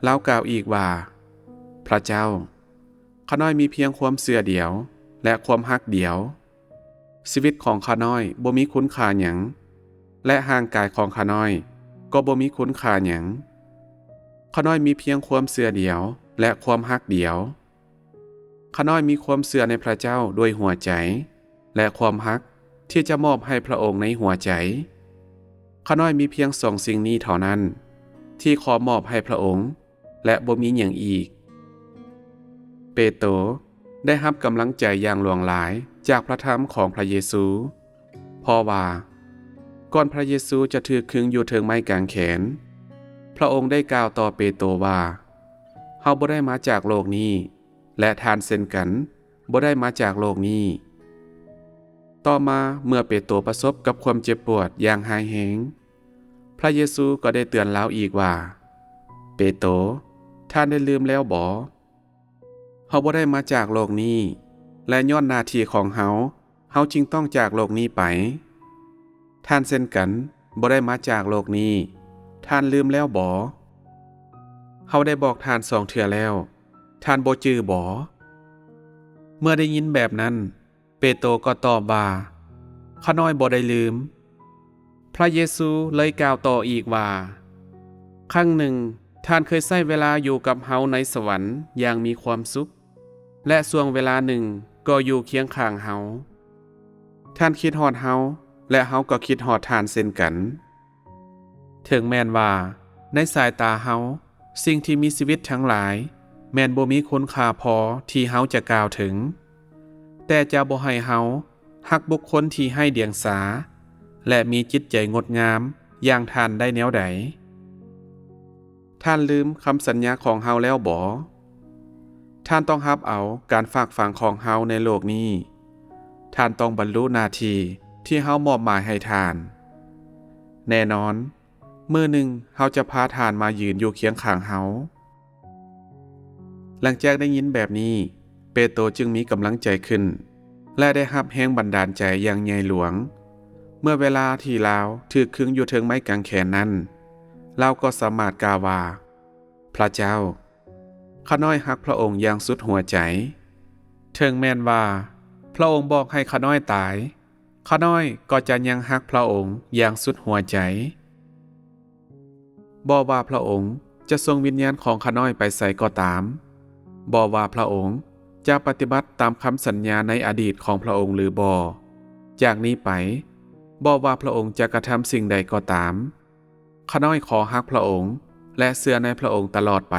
ລາວກ່າວອີກວ່າ, ພະເຈົ້າ, ຂ້ານ້ອຍມີພຽງຄວາມເຊື່ອດຽວ ແລະ ຄວາມຮັກດຽວ. ຊີວິດຂອງຂ້ານ້ອຍບໍ່ມີຄຸນຄ່າຫຍັງ, ແລະ ຮ່າງກາຍຂອງຂ້ານ້ອຍກໍບໍ່ມີຄຸນຄ່າຫຍັງ. ຂ້ານ້ອຍມີພຽງຄວາມເຊື່ອດຽວ ແລະ ຄວາມຮັກດຽວ. ຂ້ານ້ອຍມີຄວາມເຊື່ອໃນພະເຈົ້າດ້ວຍຫົວໃຈ, ແລະ ຄວາມຮັກທີ່ຈະມອບໃຫ້ພຣະອົງໃນຫົວໃຈ. ຂ້ານ້ອຍມີພຽງສອງສິ່ງນີ້ເທົ່ານັ້ນ ທີ່ຂໍມອບໃຫ້ພຣະອົງ ແລະ ບໍ່ມີຫຍັງອີກ. ເປໂຕໄດ້ຮັບກຳລັງໃຈຢ່າງຫຼວງຫຼາຍຈາກພຣະທຳຂອງພຣະເຢຊູ, ເພາະວ່າກ່ອນພຣະເຢຊູຈະຖືກຄຶງຢູ່ເທິງໄມ້ກາງແຂນ, ພຣະອົງໄດ້ກ່າວຕໍ່ເປໂຕວ່າ, ເຮົາບໍ່ໄດ້ມາຈາກໂລກນີ້ ແລະ ທ່ານເຊັ່ນກັນບໍ່ໄດ້ມາຈາກໂລກນີ້. ຕໍ່ມາເມື່ອເປໂຕປະສົບກັບຄວາມເຈັບປວດຢ່າງຮ້າຍແຮງ, ພຣະເຢຊູກໍໄດ້ເຕືອນລາວອີກວ່າ, ເປໂຕ, ທ່ານໄດ້ລືມແລ້ວບໍ? ເຮົາບໍ່ໄດ້ມາຈາກໂລກນີ້ ແລະ ຍ້ອນໜ້າທີ່ຂອງເຮົາ, ເຮົາຈຶ່ງຕ້ອງຈາກໂລກນີ້ໄປ. ທ່ານເຊັ່ນກັນບໍ່ໄດ້ມາຈາກໂລກນີ້, ທ່ານລືມແລ້ວບໍ? ເຮົາໄດ້ບອກທ່ານສອງເທື່ອແລ້ວ, ທ່ານບໍ່ຈື່ບໍ? ເມື່ອໄດ້ຍິນແບບນັ້ນ, ເປໂຕກໍຕອບວ່າ, ຂ້ານ້ອຍບໍ່ໄດ້ລືມ. ພຣະເຢຊູເລີຍກ່າວຕໍ່ອີກວ່າ, ຄັ້ງໜຶ່ງທ່ານເຄີຍໃຊ້ເວລາຢູ່ກັບເຮົາໃນສະຫວັນຢ່າງມີຄວາມສຸກ, ແລະ ຊ່ວງເວລາໜຶ່ງກໍຢູ່ຄຽງຂ້າງເຮົາ. ທ່ານຄິດຮອດເຮົາ ແລະ ເຮົາກໍຄິດຮອດທ່ານເຊັ່ນກັນ. ເຖິງແມ່ນວ່າໃນສາຍຕາເຮົາ, ສິ່ງທີ່ມີຊີວິດທັງຫຼາຍແມ່ນບໍ່ມີຄຸນຄ່າພໍທີ່ເຮົາຈະກ່າວເຖິງ, ແຕ່ຈະບໍ່ໃຫ້ເຮົາຮັກບຸກຄົນທີ່ໄຮ້ດຽງສາ ແລະ ມີຈິດໃຈງົດງາມຢ່າງທ່ານໄດ້ແນວໃດ? ທ່ານລືມຄຳສັນຍາຂອງເຮົາແລ້ວບໍ? ທ່ານຕ້ອງຮັບເອົາການຝາກຝັງຂອງເຮົາໃນໂລກນີ້. ທ່ານຕ້ອງບັນລຸໜ້າທີ່ທີ່ເຮົາມອບໝາຍໃຫ້ທ່ານ. ແນ່ນອນ, ມື້ໜຶ່ງເຮົາຈະພາທ່ານມາຢືນຢູ່ຄຽງຂ້າງເຮົາ. ຫຼັງຈາກໄດ້ຍິນແບບນີ້, ເປໂຕຈຶ່ງມີກຳລັງໃຈຂຶ້ນ ແລະ ໄດ້ຮັບແຮງບັນດານໃຈຢ່າງໃຫຍ່ຫຼວງ. ເມື່ອເວລາທີ່ລາວຖືກຄຶງຢູ່ເທິງໄມ້ກາງແຂນນັ້ນ, ລາວກໍສາມາດກ່າວວ່າ, ພຣະເຈົ້າ, ຂ້ານ້ອຍຮັກພຣະອົງຢ່າງສຸດຫົວໃຈ. ເຖິງແມ່ນວ່າພຣະອົງບອກໃຫ້ຂ້ານ້ອຍຕາຍ, ຂ້ານ້ອຍກໍຈະຍັງຮັກພຣະອົງຢ່າງສຸດຫົວໃຈ. ບໍ່ວ່າພຣະອົງຈະສົ່ງວິນຍານຂອງຂ້ານ້ອຍໄປໃສກໍຕາມ, ບໍ່ວ່າພຣະອົງຈະປະຕິບັດຕາມຄຳສັນຍາໃນອະດີດຂອງພຣະອົງຫຼືບໍ່, ຈາກນີ້ໄປ, ບໍ່ວ່າພຣະອົງຈະກະທຳສິ່ງໃດກໍຕາມ, ຂ້ານ້ອຍຂໍຮັກພຣະອົງ ແລະ ເຊື່ອໃນພຣະອົງຕະຫຼອດໄປ.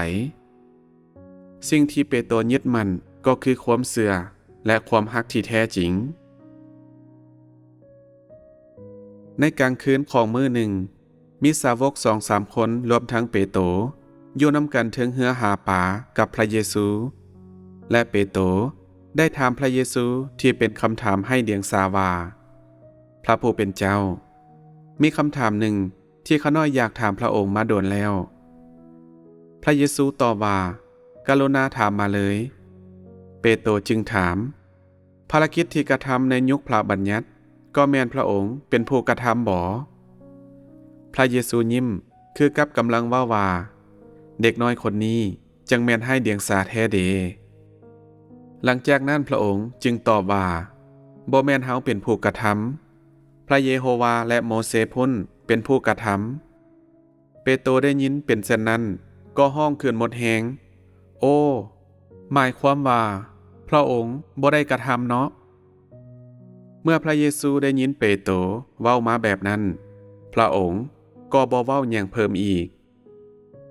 ສິ່ງທີ່ເປໂຕຍຶດໝັ້ນກໍຄືຄວາມເຊື່ອ ແລະ ຄວາມຮັກທີ່ແທ້ຈິງ. ໃນກາງຄືນຂອງມື້ໜຶ່ງ, ມີສາວົກສອງສາມຄົນລວມທັງເປໂຕ ຢູ່ນຳກັນເທິງເຮືອຫາປາກັບພຣະເຢຊູ, ແລະ ເປໂຕໄດ້ຖາມພຣະເຢຊູທີ່ເປັນຄຳຖາມໄຮ້ດຽງສາວ່າ, ພຣະຜູ້ເປັນເຈົ້າ, ມີຄຳຖາມໜຶ່ງ ທີ່ຂ້ານ້ອຍຢາກຖາມພຣະອົງມາດົນແລ້ວ. ພຣະເຢຊູຕອບວ່າ, ກະລຸນາຖາມມາເລີຍ. ເປໂຕຈຶ່ງຖາມ, ພາລະກິດທີ່ກະທຳໃນຍຸກພຣະບັນຍັດ ກໍແມ່ນພຣະອົງເປັນຜູ້ກະທຳບໍ? ພຣະເຢຊູຍິ້ມ ຄືກັບກຳລັງເວົ້າວ່າ, ເດັກນ້ອຍຄົນນີ້ ຈັ່ງແມ່ນໄຮ້ດຽງສາແທ້ເດ. ຫຼັງຈາກນັ້ນພຣະອົງຈຶ່ງຕອບວ່າ, ບໍ່ແມ່ນເຮົາເປັນຜູ້ກະທຳ, ພຣະເຢໂຮວາ ແລະ ໂມເຊພຸ້ນເປັນຜູ້ກະທຳ. ເປໂຕໄດ້ຍິນເປັນເຊັ່ນນັ້ນ ກໍຮ້ອງຂຶ້ນໝົດແຮງ, ໂອ້, ໝາຍຄວາມວ່າ ພຣະອົງບໍ່ໄດ້ກະທຳເນາະ. ເມື່ອພຣະເຢຊູໄດ້ຍິນເປໂຕເວົ້າມາແບບນັ້ນ, ພຣະອົງກໍບໍ່ເວົ້າຫຍັງເພີ່ມອີກ.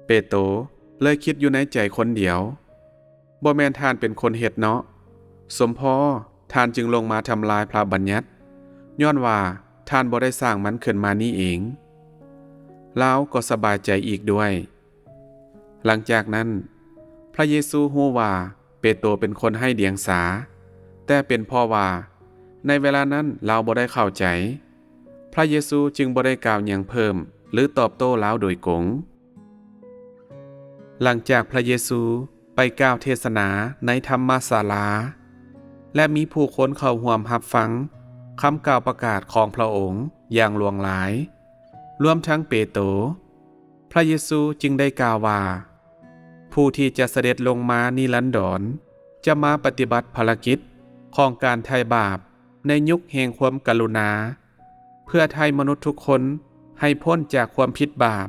ເປໂຕເລີຍຄິດຢູ່ໃນໃຈຄົນດຽວ, ບໍ່ແມ່ນທ່ານເປັນຄົນເຮັດເນາະ? ສົມພໍທ່ານຈຶ່ງລົງມາທຳລາຍພຣະບັນຍັດ, ຍ້ອນວ່າທ່ານບໍ່ໄດ້ສ້າງມັນຂຶ້ນມານີ້ເອງ. ລາວກໍສະບາຍໃຈອີກດ້ວຍ. ຫຼັງຈາກນັ້ນ, ພຣະເຢຊູຮູ້ວ່າເປໂຕເປັນຄົນໄຮ້ດຽງສາ, ແຕ່ເປັນເພາະວ່າໃນເວລານັ້ນລາວບໍ່ໄດ້ເຂົ້າໃຈ, ພຣະເຢຊູຈຶ່ງບໍ່ໄດ້ກ່າວຫຍັງເພີ່ມ ຫຼື ຕອບໂຕ້ລາວໂດຍກົງ. ຫຼັງຈາກພຣະເຢຊູໄປກ່າວເທດສະໜາໃນທຳມະສາລາ ແລະ ມີຜູ້ຄົນເຂົ້າຮ່ວມຮັບຟັງຄຳກ່າວປະກາດຂອງພຣະອົງຢ່າງຫຼວງຫຼາຍ, ລວມທັງເປໂຕ, ພຣະເຢຊູຈຶ່ງໄດ້ກ່າວວ່າ, ຜູ້ທີ່ຈະສະເດັດລົງມານິລັນດອນ, ຈະມາປະຕິບັດພາລະກິດຂອງການໄຖ່ບາບໃນຍຸກແຫ່ງຄວາມກະລຸນາ, ເພື່ອໄຖ່ມະນຸດທຸກຄົນໃຫ້ພົ້ນຈາກຄວາມຜິດບາບ.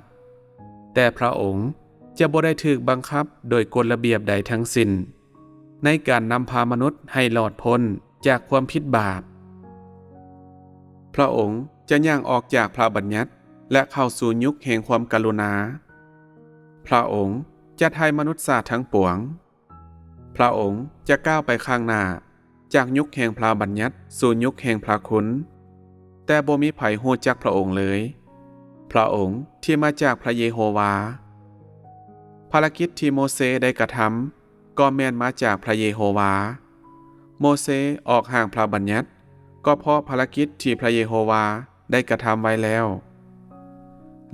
ແຕ່ພຣະອົງຈະບໍ່ໄດ້ຖືກບັງຄັບໂດຍກົດລະບຽບໃດທັງສິ້ນ ໃນການນຳພາມະນຸດໃຫ້ລອດພົ້ນຈາກຄວາມຜິດບາບ. ພຣະອົງຈະຍ່າງອອກຈາກພຣະບັນຍັດ ແລະ ເຂົ້າສູ່ຍຸກແຫ່ງຄວາມກະລຸນາ. ພຣະອົງຈະໄຖ່ມະນຸດຊາດທັງປວງ. ພຣະອົງຈະກ້າວໄປຂ້າງໜ້າ ຈາກຍຸກແຫ່ງພຣະບັນຍັດສູ່ຍຸກແຫ່ງພຣະຄຸນ, ແຕ່ບໍ່ມີໃຜຮູ້ຈັກພຣະອົງເລີຍ, ພຣະອົງທີ່ມາຈາກພຣະເຢໂຮວາ. ພາລະກິດທີ່ໂມເຊໄດ້ກະທຳ ກໍແມ່ນມາຈາກພຣະເຢໂຮວາ. ໂມເຊອອກຮ່າງພຣະບັນຍັດ ກໍເພາະພາລະກິດທີ່ພຣະເຢໂຮວາໄດ້ກະທຳໄວ້ແລ້ວ.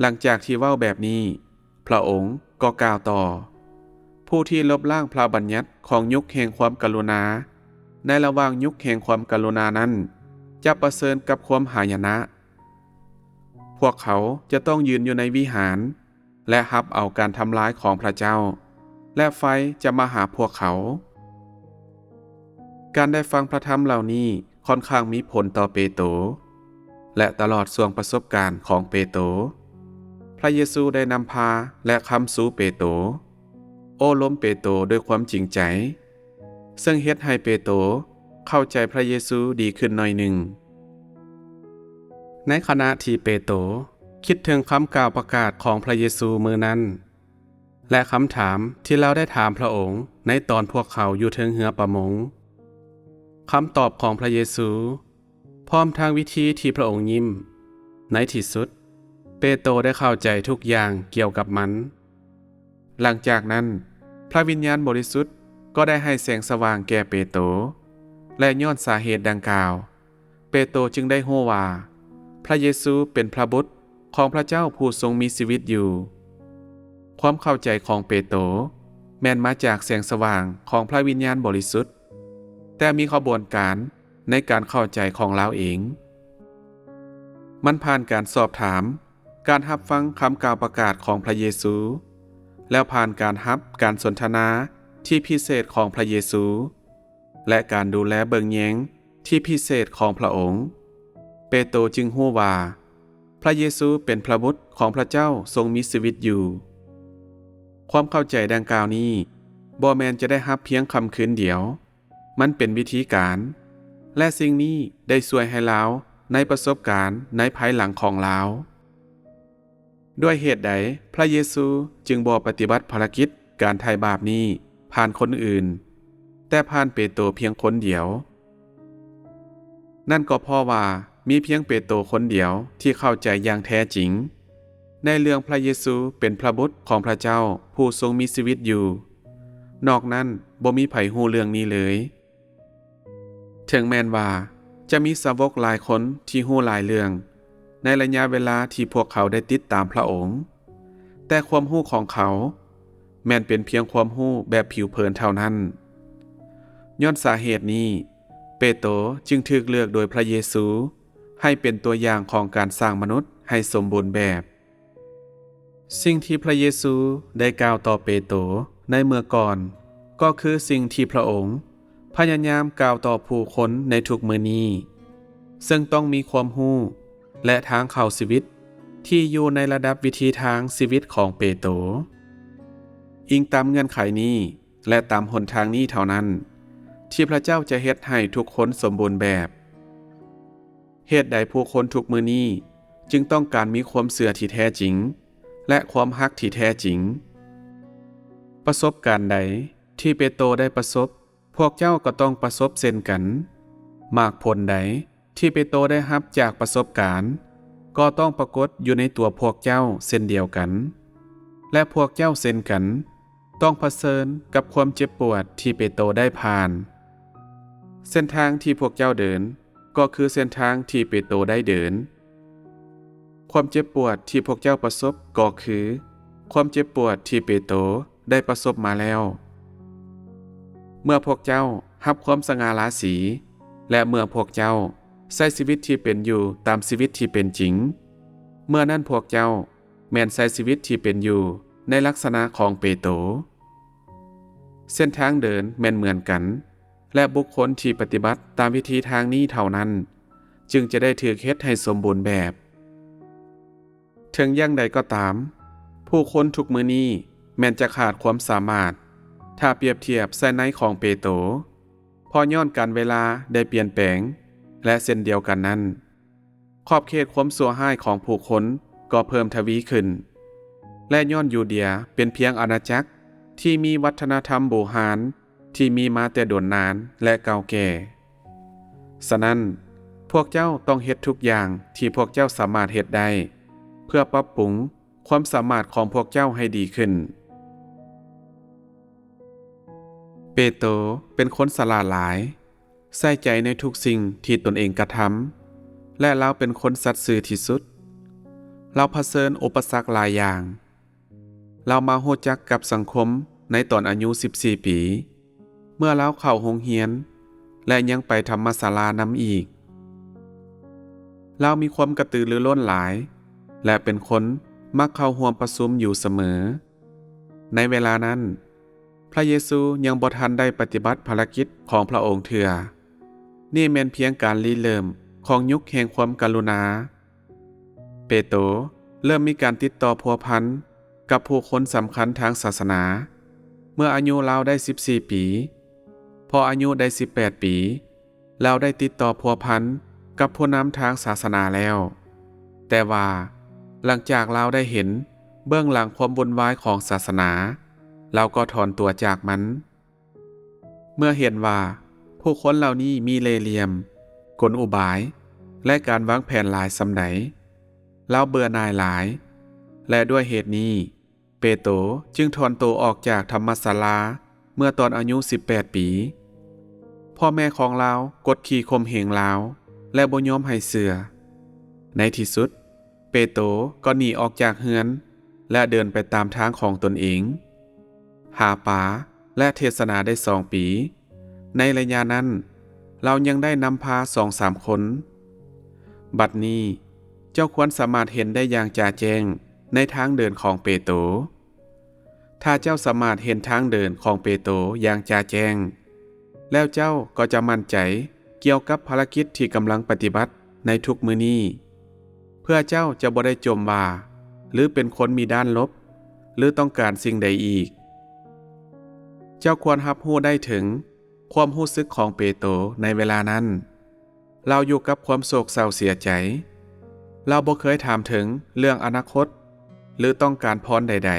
ຫຼັງຈາກທີ່ເວົ້າແບບນີ້, ພຣະອົງກໍກ່າວຕໍ່, ຜູ້ທີ່ລົບລ້າງພຣະບັນຍັດຂອງຍຸກແຫ່ງຄວາມກະລຸນາ ໃນລະຫວ່າງຍຸກແຫ່ງຄວາມກະລຸນານັ້ນ ຈະປະເຊີນກັບຄວາມຫາຍະນະ. ພວກເຂົາຈະຕ້ອງຢືນຢູ່ໃນວິຫານ ແລະ ຮັບເອົາການທຳລາຍຂອງພຣະເຈົ້າ, ແລະ ໄຟຈະມາຫາພວກເຂົາ. ການໄດ້ຟັງພຣະທຳເຫຼົ່ານີ້ຂ້ອນຂ້າງມີຜົນຕໍ່ເປໂຕ, ແລະ ຕະຫຼອດຊ່ວງປະສົບການຂອງເປໂຕ, ພຣະເຢຊູໄດ້ນຳພາ ແລະ ຄ້ຳຊູເປໂຕ, ໂອ້ລົມເປໂຕດ້ວຍຄວາມຈິງໃຈ, ເຊິ່ງເຮັດໃຫ້ເປໂຕເຂົ້າໃຈພຣະເຢຊູດີຂຶ້ນໜ້ອຍໜຶ່ງ. ໃນຂະນະທີ່ເປໂຕຄິດເຖິງຄຳກ່າວປະກາດຂອງພຣະເຢຊູມື້ນັ້ນ ແລະ ຄຳຖາມທີ່ລາວໄດ້ຖາມພຣະອົງໃນຕອນພວກເຂົາຢູ່ເທິງເຮືອປະມົງ, ຄຳຕອບຂອງພຣະເຢຊູ ພ້ອມທັງວິທີທີ່ພຣະອົງຍິ້ມ, ໃນທີ່ສຸດ, ເປໂຕໄດ້ເຂົ້າໃຈທຸກຢ່າງກ່ຽວກັບມັນ. ຫຼັງຈາກນັ້ນ, ພຣະວິນຍານບໍລິສຸດກໍໄດ້ໃຫ້ແສງສະຫວ່າງແກ່ເປໂຕ, ແລະ ຍ້ອນສາເຫດດັ່ງກ່າວ, ເປໂຕຈຶ່ງໄດ້ຮູ້ວ່າ ພຣະເຢຊູເປັນພຣະບຸດຂອງພຣະເຈົ້າຜູ້ຊົງມີຊີວິດຢູ່. ຄວາມເຂົ້າໃຈຂອງເປໂຕແມ່ນມາຈາກແສງສະຫວ່າງຂອງພຣະວິນຍານບໍລິສຸດ, ແຕ່ມີຂະບວນການໃນການເຂົ້າໃຈຂອງລາວເອງ. ມັນຜ່ານການສອບຖາມ, ການຮັບຟັງຄຳກ່າວປະກາດຂອງພຣະເຢຊູ, ແລ້ວຜ່ານການຮັບການສົນທະນາທີ່ພິເສດຂອງພຣະເຢຊູ, ແລະ ການດູແລເບິ່ງແຍງທີ່ພິເສດຂອງພຣະອົງ, ເປໂຕຈຶ່ງຮູ້ວ່າ ພຣະເຢຊູເປັນພຣະບຸດຂອງພຣະເຈົ້າຊົງມີຊີວິດຢູ່. ຄວາມເຂົ້າໃຈດັ່ງກ່າວນີ້ບໍ່ແມ່ນຈະໄດ້ຮັບພຽງຄ່ຳຄືນດຽວ, ມັນເປັນວິທີການ, ແລະ ສິ່ງນີ້ໄດ້ຊ່ວຍໃຫ້ລາວໃນປະສົບການໃນພາຍຫຼັງຂອງລາວ. ດ້ວຍເຫດໃດພຣະເຢຊູຈຶ່ງບໍ່ປະຕິບັດພາລະກິດການໄຖ່ບາບນີ້ຜ່ານຄົນອື່ນ, ແຕ່ຜ່ານເປໂຕພຽງຄົນດຽວ? ນັ້ນກໍເພາະວ່າມີພຽງເປໂຕຄົນດຽວທີ່ເຂົ້າໃຈຢ່າງແທ້ຈິງໃນເລື່ອງພຣະເຢຊູເປັນພຣະບຸດຂອງພຣະເຈົ້າຜູ້ຊົງມີຊີວິດຢູ່. ນອກນັ້ນບໍ່ມີໃຜຮູ້ເລື່ອງນີ້ເລີຍ. ເຖິງແມ່ນວ່າຈະມີສາວົກຫຼາຍຄົນທີ່ຮູ້ຫຼາຍເລື່ອງໃນໄລຍະເວລາທີ່ພວກເຂົາໄດ້ຕິດຕາມພຣະອົງ, ແຕ່ຄວາມຮູ້ຂອງເຂົາແມ່ນເປັນພຽງຄວາມຮູ້ແບບຜິວເຜີນເທົ່ານັ້ນ. ຍ້ອນສາເຫດນີ້, ເປໂຕຈຶ່ງຖືກເລືອກໂດຍພຣະເຢຊູໃຫ້ເປັນຕົວຢ່າງຂອງການສ້າງມະນຸດໃຫ້ສົມບູນແບບ. ສິ່ງທີ່ພຣະເຢຊູໄດ້ກ່າວຕໍ່ເປໂຕໃນເມື່ອກ່ອນ ກໍຄືສິ່ງທີ່ພຣະອົງພະຍາຍາມກ່າວຕໍ່ຜູ້ຄົນໃນທຸກມື້ນີ້, ເຊິ່ງຕ້ອງມີຄວາມຮູ້ ແລະ ທາງເຂົ້າຊີວິດທີ່ຢູ່ໃນລະດັບວິທີທາງຊີວິດຂອງເປໂຕ. ອີງຕາມເງື່ອນໄຂນີ້ ແລະ ຕາມຫົນທາງນີ້ເທົ່ານັ້ນ ທີ່ພຣະເຈົ້າຈະເຮັດໃຫ້ທຸກຄົນສົມບູນແບບ. ເຫດໃດຜູ້ຄົນທຸກມື້ນີ້ຈຶ່ງຕ້ອງການມີຄວາມເຊື່ອທີ່ແທ້ຈິງ ແລະ ຄວາມຮັກທີ່ແທ້ຈິງ? ປະສົບການໃດທີ່ເປໂຕໄດ້ປະສົບ, ພວກເຈົ້າກໍຕ້ອງປະສົບເຊັ່ນກັນ. ໝາກຜົນໃດທີ່ເປໂຕໄດ້ຮັບຈາກປະສົບການ, ກໍຕ້ອງປາກົດຢູ່ໃນຕົວພວກເຈົ້າເຊັ່ນດຽວກັນ. ແລະ ພວກເຈົ້າເຊັ່ນກັນ ຕ້ອງປະເຊີນກັບຄວາມເຈັບປວດທີ່ເປໂຕໄດ້ຜ່ານ. ເສັ້ນທາງທີ່ພວກເຈົ້າເດີນ ກໍຄືເສັ້ນທາງທີ່ເປໂຕໄດ້ເດີນ. ຄວາມເຈັບປວດທີ່ພວກເຈົ້າປະສົບ ກໍຄືຄວາມເຈັບປວດທີ່ເປໂຕໄດ້ປະສົບມາແລ້ວ. ເມື່ອພວກເຈົ້າຮັບຄວາມສະຫງ່າລາສີ ແລະ ເມື່ອພວກເຈົ້າໃຊ້ຊີວິດທີ່ເປັນຢູ່ຕາມຊີວິດທີ່ເປັນຈິງ, ເມື່ອນັ້ນພວກເຈົ້າແມ່ນໃຊ້ຊີວິດທີ່ເປັນຢູ່ໃນລັກສະນະຂອງເປໂຕ. ເສັ້ນທາງເດີນແມ່ນເໝືອນກັນ, ແລະ ບຸກຄົນທີ່ປະຕິບັດຕາມວິທີທາງນີ້ເທົ່ານັ້ນ ຈຶ່ງຈະໄດ້ຖືກເຮັດໃຫ້ສົມບູນແບບ. ເຖິງຢ່າງໃດກໍຕາມ, ຜູ້ຄົນທຸກມື້ນີ້ແມ່ນຈະຂາດຄວາມສາມາດ ຖ້າປຽບທຽບໃສ່ໃນຂອງເປໂຕ, ເພາະຍ້ອນການເວລາໄດ້ປ່ຽນແປງ, ແລະ ເຊັ່ນດຽວກັນນັ້ນ, ຂອບເຂດຄວາມຊົ່ວຮ້າຍຂອງຜູ້ຄົນກໍເພີ່ມທະວີຂຶ້ນ ແລະ ຍ້ອນຢູເດຍເປັນພຽງອານາຈັກທີ່ມີວັດທະນະທຳບູຮານທີ່ມີມາແຕ່ດົນນານ ແລະ ເກົ່າແກ່. ສະນັ້ນ, ພວກເຈົ້າຕ້ອງເຮັດທຸກຢ່າງທີ່ພວກເຈົ້າສາມາດເຮັດໄດ້ ເພື່ອປັບປຸງຄວາມສາມາດຂອງພວກເຈົ້າໃຫ້ດີຂຶ້ນ. ເປໂຕເປັນຄົນສະຫຼາດຫຼາຍ, ໃສ່ໃຈໃນທຸກສິ່ງທີ່ຕົນເອງກະທຳ ແລະ ລາວເປັນຄົນສັດຊື່ທີ່ສຸດ. ລາວຜະເຊີນອຸປະສັກຫຼາຍຢ່າງ. ລາວມາຮູ້ຈັກກັບສັງຄົມໃນຕອນອາຍຸສິບສີ່ປີ, ເມື່ອລາວເຂົ້າໂຮງຮຽນ ແລະ ຍັງໄປທຳມະສາລານຳອີກ. ລາວມີຄວາມກະຕືລືລົ້ນຫຼາຍ ແລະ ເປັນຄົນມັກເຂົ້າຮ່ວມປະຊຸມຢູ່ສະເໝີ. ໃນເວລານັ້ນ, ພະເຢຊູຍັງບໍ່ທັນໄດ້ປະຕິບັດພາລະກິດຂອງພະອົງເທື່ອ. ນີ້ແມ່ນພຽງການລິເລີ່ມຂອງຍຸກແຫ່ງຄວາມກະລຸນາ. ເປໂຕເລີ່ມມີການຕິດຕໍ່ພົວພັນກັບຜູ້ຄົນສຳຄັນທາງສາສະໜາ ເມື່ອອາຍຸລາວໄດ້ສິບສີ່ປີ. ພໍອາຍຸໄດ້ສິບແປດປີ, ລາວໄດ້ຕິດຕໍ່ພົວພັນກັບຜູ້ນຳທາງສາສະໜາແລ້ວ. ແຕ່ວ່າຫຼັງຈາກລາວໄດ້ເຫັນເບື້ອງຫຼັງຄວາມວຸ່ນວາຍຂອງສາສະໜາ, ລາວກໍຖອນຕົວຈາກມັນ. ເມື່ອເຫັນວ່າຜູ້ຄົນເຫຼົ່ານີ້ມີເລ່ຫຼ່ຽມ, ກົນອຸບາຍ ແລະ ການວາງແຜນຫຼາຍສ່ຳໃດ, ລາວເບື່ອໜ່າຍຫຼາຍ, ແລະ ດ້ວຍເຫດນີ້, ເປໂຕຈຶ່ງຖອນໂຕອອກຈາກທຳມະສາລາເມື່ອຕອນອາຍຸສິບແປດປີ. ພໍ່ແມ່ຂອງລາວກົດຂີ່ຂົ່ມເຫງລາວ ແລະ ບໍ່ຍອມໃຫ້ເຊື່ອ. ໃນທີ່ສຸດ, ເປໂຕກໍໜີອອກຈາກເຮືອນ ແລະ ເດີນໄປຕາມທາງຂອງຕົນເອງ, ຫາປາ ແລະ ເທດສະໜາໄດ້ສອງປີ. ໃນໄລຍະນັ້ນ, ລາວຍັງໄດ້ນຳພາສອງສາມຄົນ. ບັດນີ້, ເຈົ້າຄວນສາມາດເຫັນໄດ້ຢ່າງຈະແຈ້ງໃນທາງເດີນຂອງເປໂຕ. ຖ້າເຈົ້າສາມາດເຫັນທາງເດີນຂອງເປໂຕຢ່າງຈະແຈ້ງ, ແລ້ວເຈົ້າກໍຈະໝັ້ນໃຈກ່ຽວກັບພາລະກິດທີ່ກຳລັງປະຕິບັດໃນທຸກມື້ນີ້, ເພື່ອເຈົ້າຈະບໍ່ໄດ້ຈົ່ມວ່າ ຫຼື ເປັນຄົນມີດ້ານລົບ ຫຼື ຕ້ອງການສິ່ງໃດອີກ. ເຈົ້າຄວນຮັບຮູ້ໄດ້ເຖິງຄວາມຮູ້ສຶກຂອງເປໂຕໃນເວລານັ້ນ. ລາວຢູ່ກັບຄວາມໂສກເສົ້າເສຍໃຈ. ລາວບໍ່ເຄີຍຖາມເຖິງເລື່ອງອະນາຄົດ ຫຼື ຕ້ອງການພອນໃດ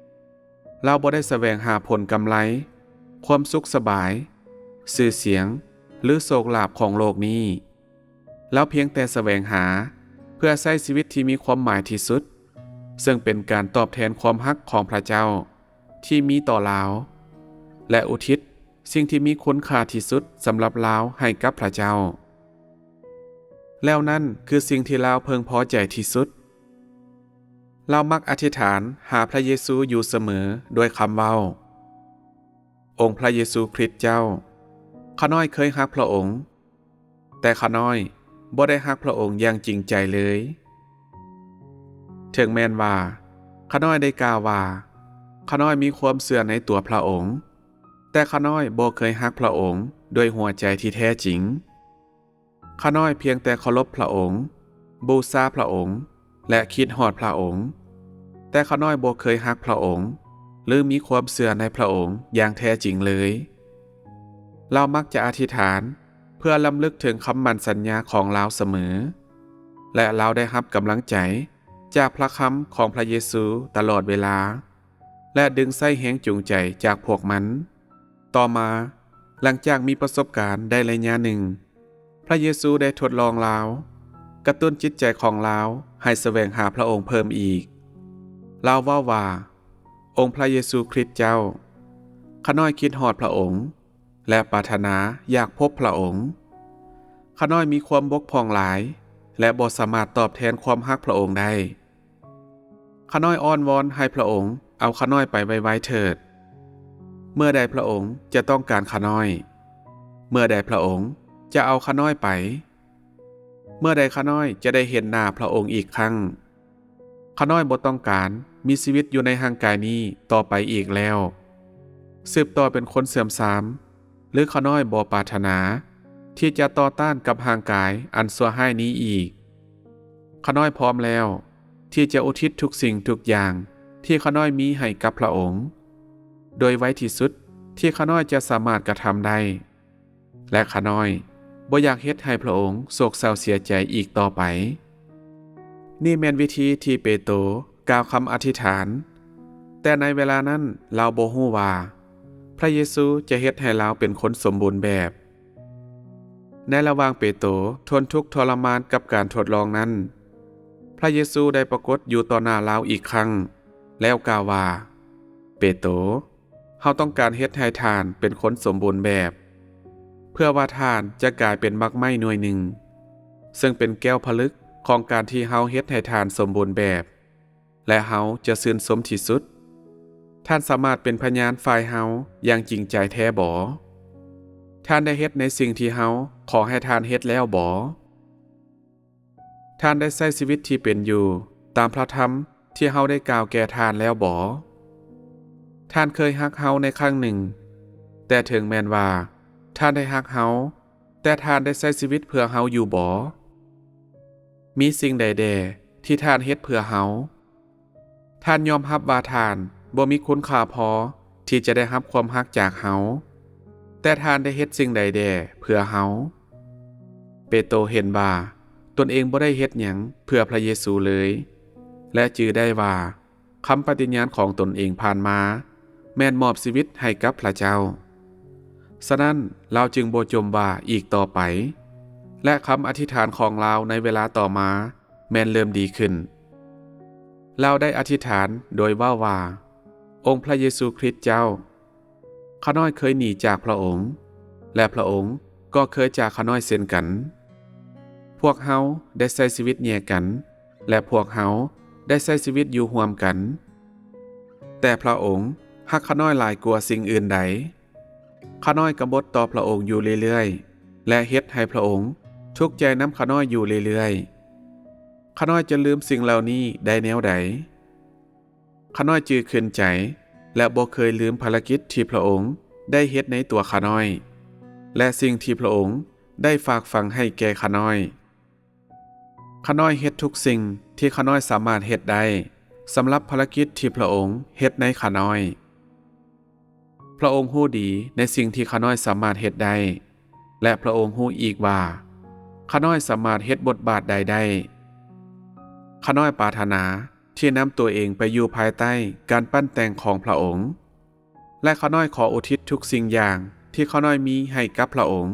ໆ. ລາວບໍ່ໄດ້ສະແຫວງຫາຜົນກຳໄລ, ຄວາມສຸກສະບາຍ, ຊື່ສຽງ ຫຼື ໂຊກລາບຂອງໂລກນີ້. ລາວພຽງແຕ່ສະແຫວງຫາເພື່ອໃຊ້ຊີວິດທີ່ມີຄວາມໝາຍທີ່ສຸດ, ເຊິ່ງເປັນການຕອບແທນຄວາມຮັກຂອງພະເຈົ້າທີ່ມີຕໍ່ລາວ ແລະ ອຸທິດສິ່ງທີ່ມີຄຸນຄ່າທີ່ສຸດສຳລັບລາວໃຫ້ກັບພະເຈົ້າ. ແລ້ວນັ້ນຄືສິ່ງທີ່ລາວເພິ່ງພໍໃຈທີ່ສຸດ. ລາວມັກອະທິຖານຫາພະເຢຊູຢູ່ສະເໝີດ້ວຍຄຳເວົ້າ, ອົງພະເຢຊູຄຣິດເຈົ້າ, ຂ້ານ້ອຍເຄີຍຮັກພະອົງ, ແຕ່ຂ້ານ້ອຍບໍ່ໄດ້ຮັກພະອົງຢ່າງຈິງໃຈເລີຍ. ເຖິງແມ່ນວ່າຂ້ານ້ອຍໄດ້ກ່າວວ່າ ຂ້ານ້ອຍມີຄວາມເຊື່ອໃນຕົວພະອົງ, ແຕ່ຂ້ານ້ອຍບໍ່ເຄີຍຮັກພະອົງດ້ວຍຫົວໃຈທີ່ແທ້ຈິງ. ຂ້ານ້ອຍພຽງແຕ່ເຄົາລົບພະອົງ, ບູຊາພະອົງ ແລະ ຄິດຮອດພະອົງ, ແຕ່ຂ້ານ້ອຍບໍ່ເຄີຍຮັກພະອົງ ຫຼື ມີຄວາມເຊື່ອໃນພະອົງຢ່າງແທ້ຈິງເລີຍ. ລາວມັກຈະອະທິຖານເພື່ອລຳລຶກເຖິງຄຳໝັ້ນສັນຍາຂອງລາວສະເໝີ, ແລະ ລາວໄດ້ຮັບກຳລັງໃຈຈາກພະຄຳຂອງພະເຢຊູຕະຫຼອດເວລາ ແລະ ດຶງໃຊ້ແຮງຈູງໃຈຈາກພວກມັນ. ຕໍ່ມາ, ຫຼັງຈາກມີປະສົບການໄດ້ໄລຍະໜຶ່ງ, ພະເຢຊູໄດ້ທົດລອງລາວ, ກະຕຸ້ນຈິດໃຈຂອງລາວໃຫ້ສະແຫວງຫາພະອົງເພີ່ມອີກ. ລາວເວົ້າວ່າ, ອົງພະເຢຊູຄຣິດເຈົ້າ, ຂ້ານ້ອຍຄິດຮອດພະອົງ ແລະ ປາດຖະໜາຢາກພົບພະອົງ. ຂ້ານ້ອຍມີຄວາມບົກຜ່ອງຫຼາຍ ແລະ ບໍ່ສາມາດຕອບແທນຄວາມຮັກພະອົງໄດ້. ຂ້ານ້ອຍອ້ອນວອນໃຫ້ພະອົງເອົາຂ້ານ້ອຍໄປໄວໆເຖີດ. ເມື່ອໃດພະອົງຈະຕ້ອງການຂ້ານ້ອຍ? ເມື່ອໃດພະອົງຈະເອົາຂ້ານ້ອຍໄປ? ເມື່ອໃດຂ້ານ້ອຍຈະໄດ້ເຫັນໜ້າພະອົງອີກຄັ້ງ? ຂ້ານ້ອຍບໍ່ຕ້ອງການມີຊີວິດຢູ່ໃນຮ່າງກາຍນີ້ຕໍ່ໄປອີກແລ້ວ, ສືບຕໍ່ເປັນຄົນເສື່ອມຊາມ, ຫຼື ຂ້ານ້ອຍບໍ່ປາດຖະໜາທີ່ຈະຕໍ່ຕ້ານກັບຮ່າງກາຍອັນຊົ່ວຮ້າຍນີ້ອີກ. ຂ້ານ້ອຍພ້ອມແລ້ວທີ່ຈະອຸທິດທຸກສິ່ງທຸກຢ່າງທີ່ຂ້ານ້ອຍມີໃຫ້ກັບພະອົງ, ໂດຍໄວທີ່ສຸດທີ່ຂ້ານ້ອຍຈະສາມາດກະທຳໄດ້. ແລະ ຂ້ານ້ອຍ ບໍ່ຢາກເຮັດໃຫ້ພະອົງໂສກເສົ້າເສຍໃຈອີກຕໍ່ໄປ. ນີ້ແມ່ນວິທີທີ່ເປໂຕກ່າວຄຳອະທິຖານ, ແຕ່ໃນເວລານັ້ນລາວບໍ່ຮູ້ວ່າ ພະເຢຊູຈະເຮັດໃຫ້ລາວເປັນຄົນສົມບູນແບບ. ໃນລະຫວ່າງເປໂຕທົນທຸກທໍລະມານກັບການທົດລອງນັ້ນ, ພະເຢຊູໄດ້ປາກົດຢູ່ຕໍ່ໜ້າລາວອີກຄັ້ງ ແລ້ວກ່າວວ່າ, ເປໂຕ, ເຮົາຕ້ອງການເຮັດໃຫ້ທ່ານເປັນຄົນສົມບູນແບບ, ເພື່ອວ່າທ່ານຈະກາຍເປັນໝາກໄມ້ໜ່ວຍໜຶ່ງ, ເຊິ່ງເປັນແກ້ວຜະລຶກຂອງການທີ່ເຮົາເຮັດໃຫ້ທ່ານສົມບູນແບບ, ແລະ ເຮົາຈະຊື່ນຊົມທີ່ສຸດ. ທ່ານສາມາດເປັນພະຍານຝ່າຍເຮົາຢ່າງຈິງໃຈແທ້ບໍ? ທ່ານໄດ້ເຮັດໃນສິ່ງທີ່ເຮົາຂໍໃຫ້ທ່ານເຮັດແລ້ວບໍ? ທ່ານໄດ້ໃຊ້ຊີວິດທີ່ເປັນຢູ່ຕາມພະທຳທີ່ເຮົາໄດ້ກ່າວແກ່ທ່ານແລ້ວບໍ? ທ່ານເຄີຍຮັກເຮົາໃນຄັ້ງໜຶ່ງ, ແຕ່ເຖິງແມ່ນວ່າທ່ານໄດ້ຮັກເຮົາ, ແຕ່ທ່ານໄດ້ໃຊ້ຊີວິດເພື່ອເຮົາຢູ່ບໍ? ມີສິ່ງໃດແດ່ທີ່ທ່ານເຮັດເພື່ອເຮົາ? ທ່ານຍອມຮັບວ່າທ່ານບໍ່ມີຄຸນຄ່າພໍທີ່ຈະໄດ້ຮັບຄວາມຮັກຈາກເຮົາ, ແຕ່ທ່ານໄດ້ເຮັດສິ່ງໃດແດ່ເພື່ອເຮົາ? ເປໂຕເຫັນວ່າຕົນເອງບໍ່ໄດ້ເຮັດຫຍັງເພື່ອພະເຢຊູເລີຍ ແລະ ຈື່ໄດ້ວ່າຄຳປະຕິນຍານຂອງຕົນເອງຜ່ານມາແມ່ນມອບຊີວິດໃຫ້ກັບພະເຈົ້າ. ສະນັ້ນ, ລາວຈຶ່ງບໍ່ຈົ່ມວ່າອີກຕໍ່ໄປ, ແລະ ຄຳອະທິຖານຂອງລາວໃນເວລາຕໍ່ມາ ແມ່ນເລີ່ມດີຂຶ້ນ. ລາວໄດ້ອະທິຖານໂດຍເວົ້າວ່າ, ອົງພະເຢຊູຄຣິດເຈົ້າ, ຂ້ານ້ອຍເຄີຍໜີຈາກພະອົງ, ແລະ ພະອົງກໍເຄີຍຈາກຂ້ານ້ອຍເຊັ່ນກັນ. ພວກເຮົາໄດ້ໃຊ້ຊີວິດແຍກກັນ, ແລະ ພວກເຮົາໄດ້ໃຊ້ຊີວິດຢູ່ຮ່ວມກັນ. ແຕ່ພະອົງຮັກຂ້ານ້ອຍຫຼາຍກວ່າສິ່ງອື່ນໃດ. ຂ້ານ້ອຍກະບົດຕໍ່ພະອົງຢູ່ເລື້ອຍໆ ແລະ ເຮັດໃຫ້ພະອົງທຸກໃຈນຳຂ້ານ້ອຍຢູ່ເລື້ອຍໆ. ຂ້ານ້ອຍຈະລືມສິ່ງເຫຼົ່ານີ້ໄດ້ແນວໃດ? ຂ້ານ້ອຍຈື່ຂຶ້ນໃຈ ແລະ ບໍ່ເຄີຍລືມພາລະກິດທີ່ພະອົງໄດ້ເຮັດໃນຕົວຂ້ານ້ອຍ ແລະ ສິ່ງທີ່ພະອົງໄດ້ຝາກຝັງໃຫ້ແກ່ຂ້ານ້ອຍ. ຂ້ານ້ອຍເຮັດທຸກສິ່ງທີ່ຂ້ານ້ອຍສາມາດເຮັດໄດ້ ສຳລັບພາລະກິດທີ່ພະອົງເຮັດໃນຂ້ານ້ອຍ. ພະອົງຮູ້ດີໃນສິ່ງທີ່ຂ້ານ້ອຍສາມາດເຮັດໄດ້ ແລະ ພະອົງຮູ້ອີກວ່າ ຂ້ານ້ອຍສາມາດເຮັດບົດບາດໃດໄດ້. ຂ້ານ້ອຍປາດຖະໜາທີ່ນຳຕົວເອງໄປຢູ່ພາຍໃຕ້ການປັ້ນແຕ່ງຂອງພະອົງ. ແລະ ຂ້ານ້ອຍຂໍອຸທິດທຸກສິ່ງຢ່າງທີ່ຂ້ານ້ອຍມີໃຫ້ກັບພະອົງ.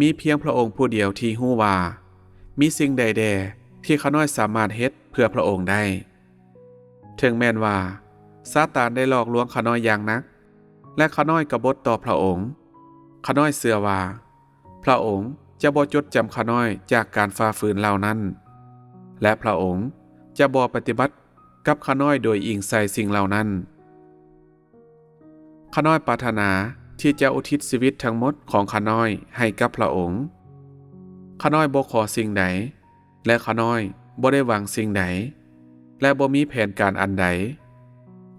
ມີພຽງພະອົງຜູ້ດຽວທີ່ຮູ້ວ່າ ມີສິ່ງໃດແດ່ທີ່ຂ້ານ້ອຍສາມາດເຮັດເພື່ອພະອົງໄດ້. ເຖິງແມ່ນວ່າຊາຕານໄດ້ຫຼອກລວງຂ້ານ້ອຍຢ່າງໜັກ ແລະ ຂ້ານ້ອຍກະບົດຕໍ່ພະອົງ, ຂ້ານ້ອຍເຊື່ອວ່າ ພະອົງຈະບໍ່ຈົດຈຳຂ້ານ້ອຍຈາກການຝ່າຝືນເຫຼົ່ານັ້ນ ແລະ ພະອົງຈະບໍ່ປະຕິບັດກັບຂ້ານ້ອຍໂດຍອີງໃສ່ສິ່ງເຫຼົ່ານັ້ນ. ຂ້ານ້ອຍປາດຖະໜາທີ່ຈະອຸທິດຊີວິດທັງໝົດຂອງຂ້ານ້ອຍໃຫ້ກັບພະອົງ. ຂ້ານ້ອຍບໍ່ຂໍສິ່ງໃດ ແລະ ຂ້ານ້ອຍບໍ່ໄດ້ຫວັງສິ່ງໃດ ແລະ ບໍ່ມີແຜນການອັນໃດ.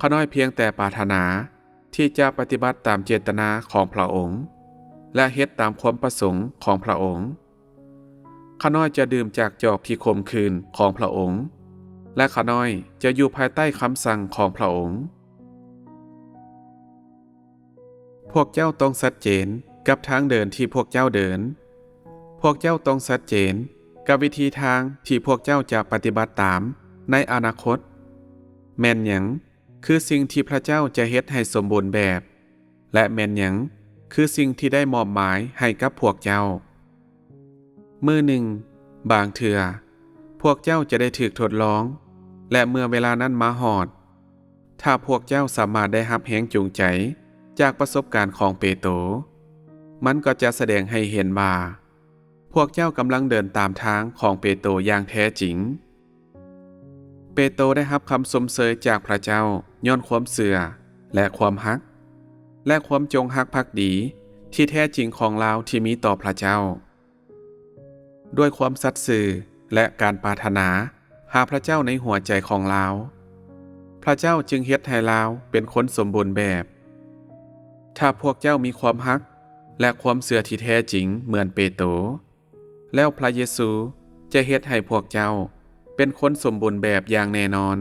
ຂ້ານ້ອຍພຽງແຕ່ປາດຖະໜາ ທີ່ຈະປະຕິບັດຕາມເຈດຕະນາຂອງພະອົງ ແລະ ເຮັດຕາມຄວາມປະສົງຂອງພະອົງ. ຂ້ານ້ອຍຈະດື່ມຈາກຈອກທີ່ຂົມຂື່ນຂອງພະອົງ ແລະ ຂ້ານ້ອຍຈະຢູ່ພາຍໃຕ້ຄຳສັ່ງຂອງພະອົງ. ພວກເຈົ້າຕ້ອງຊັດເຈນກັບທາງເດີນທີ່ພວກເຈົ້າເດີນ. ພວກເຈົ້າຕ້ອງຊັດເຈນກັບວິທີທາງທີ່ພວກເຈົ້າຈະປະຕິບັດຕາມໃນອະນາຄົດ. ແມ່ນຫຍັງ ຄືສິ່ງທີ່ພະເຈົ້າຈະເຮັດໃຫ້ສົມບູນແບບ ແລະ ແມ່ນຫຍັງຄືສິ່ງທີ່ໄດ້ມອບໝາຍໃຫ້ກັບພວກເຈົ້າ. ມື້ໜຶ່ງ, ບາງເທື່ອ, ພວກເຈົ້າຈະໄດ້ຖືກທົດລອງ, ແລະ ເມື່ອເວລານັ້ນມາຮອດ, ຖ້າພວກເຈົ້າສາມາດໄດ້ຮັບແຮງຈູງໃຈຈາກປະສົບການຂອງເປໂຕ, ມັນກໍຈະສະແດງໃຫ້ເຫັນວ່າ ພວກເຈົ້າກຳລັງເດີນຕາມທາງຂອງເປໂຕຢ່າງແທ້ຈິງ. ເປໂຕໄດ້ຮັບຄຳຊົມເຊີຍຈາກພະເຈົ້າຍ້ອນຄວາມເຊື່ອ ແລະ ຄວາມຮັກ ແລະ ຄວາມຈົງຮັກພັກດີທີ່ແທ້ຈິງຂອງລາວທີ່ມີຕໍ່ພະເຈົ້າ. ດ້ວຍຄວາມສັດຊື່ ແລະ ການປາດຖະໜາຫາພະເຈົ້າໃນຫົວໃຈຂອງລາວ, ພະເຈົ້າຈຶ່ງເຮັດໃຫ້ລາວເປັນຄົນສົມບູນແບບ. ຖ້າພວກເຈົ້າມີຄວາມຮັກ ແລະ ຄວາມເຊື່ອທີ່ແທ້ຈິງເໝືອນເປໂຕ, ແລ້ວພະເຢຊູຈະເຮັດໃຫ້ພວກເຈົ້າເປັນຄົນສົມບູນແບບຢ່າງແນ່ນອນ.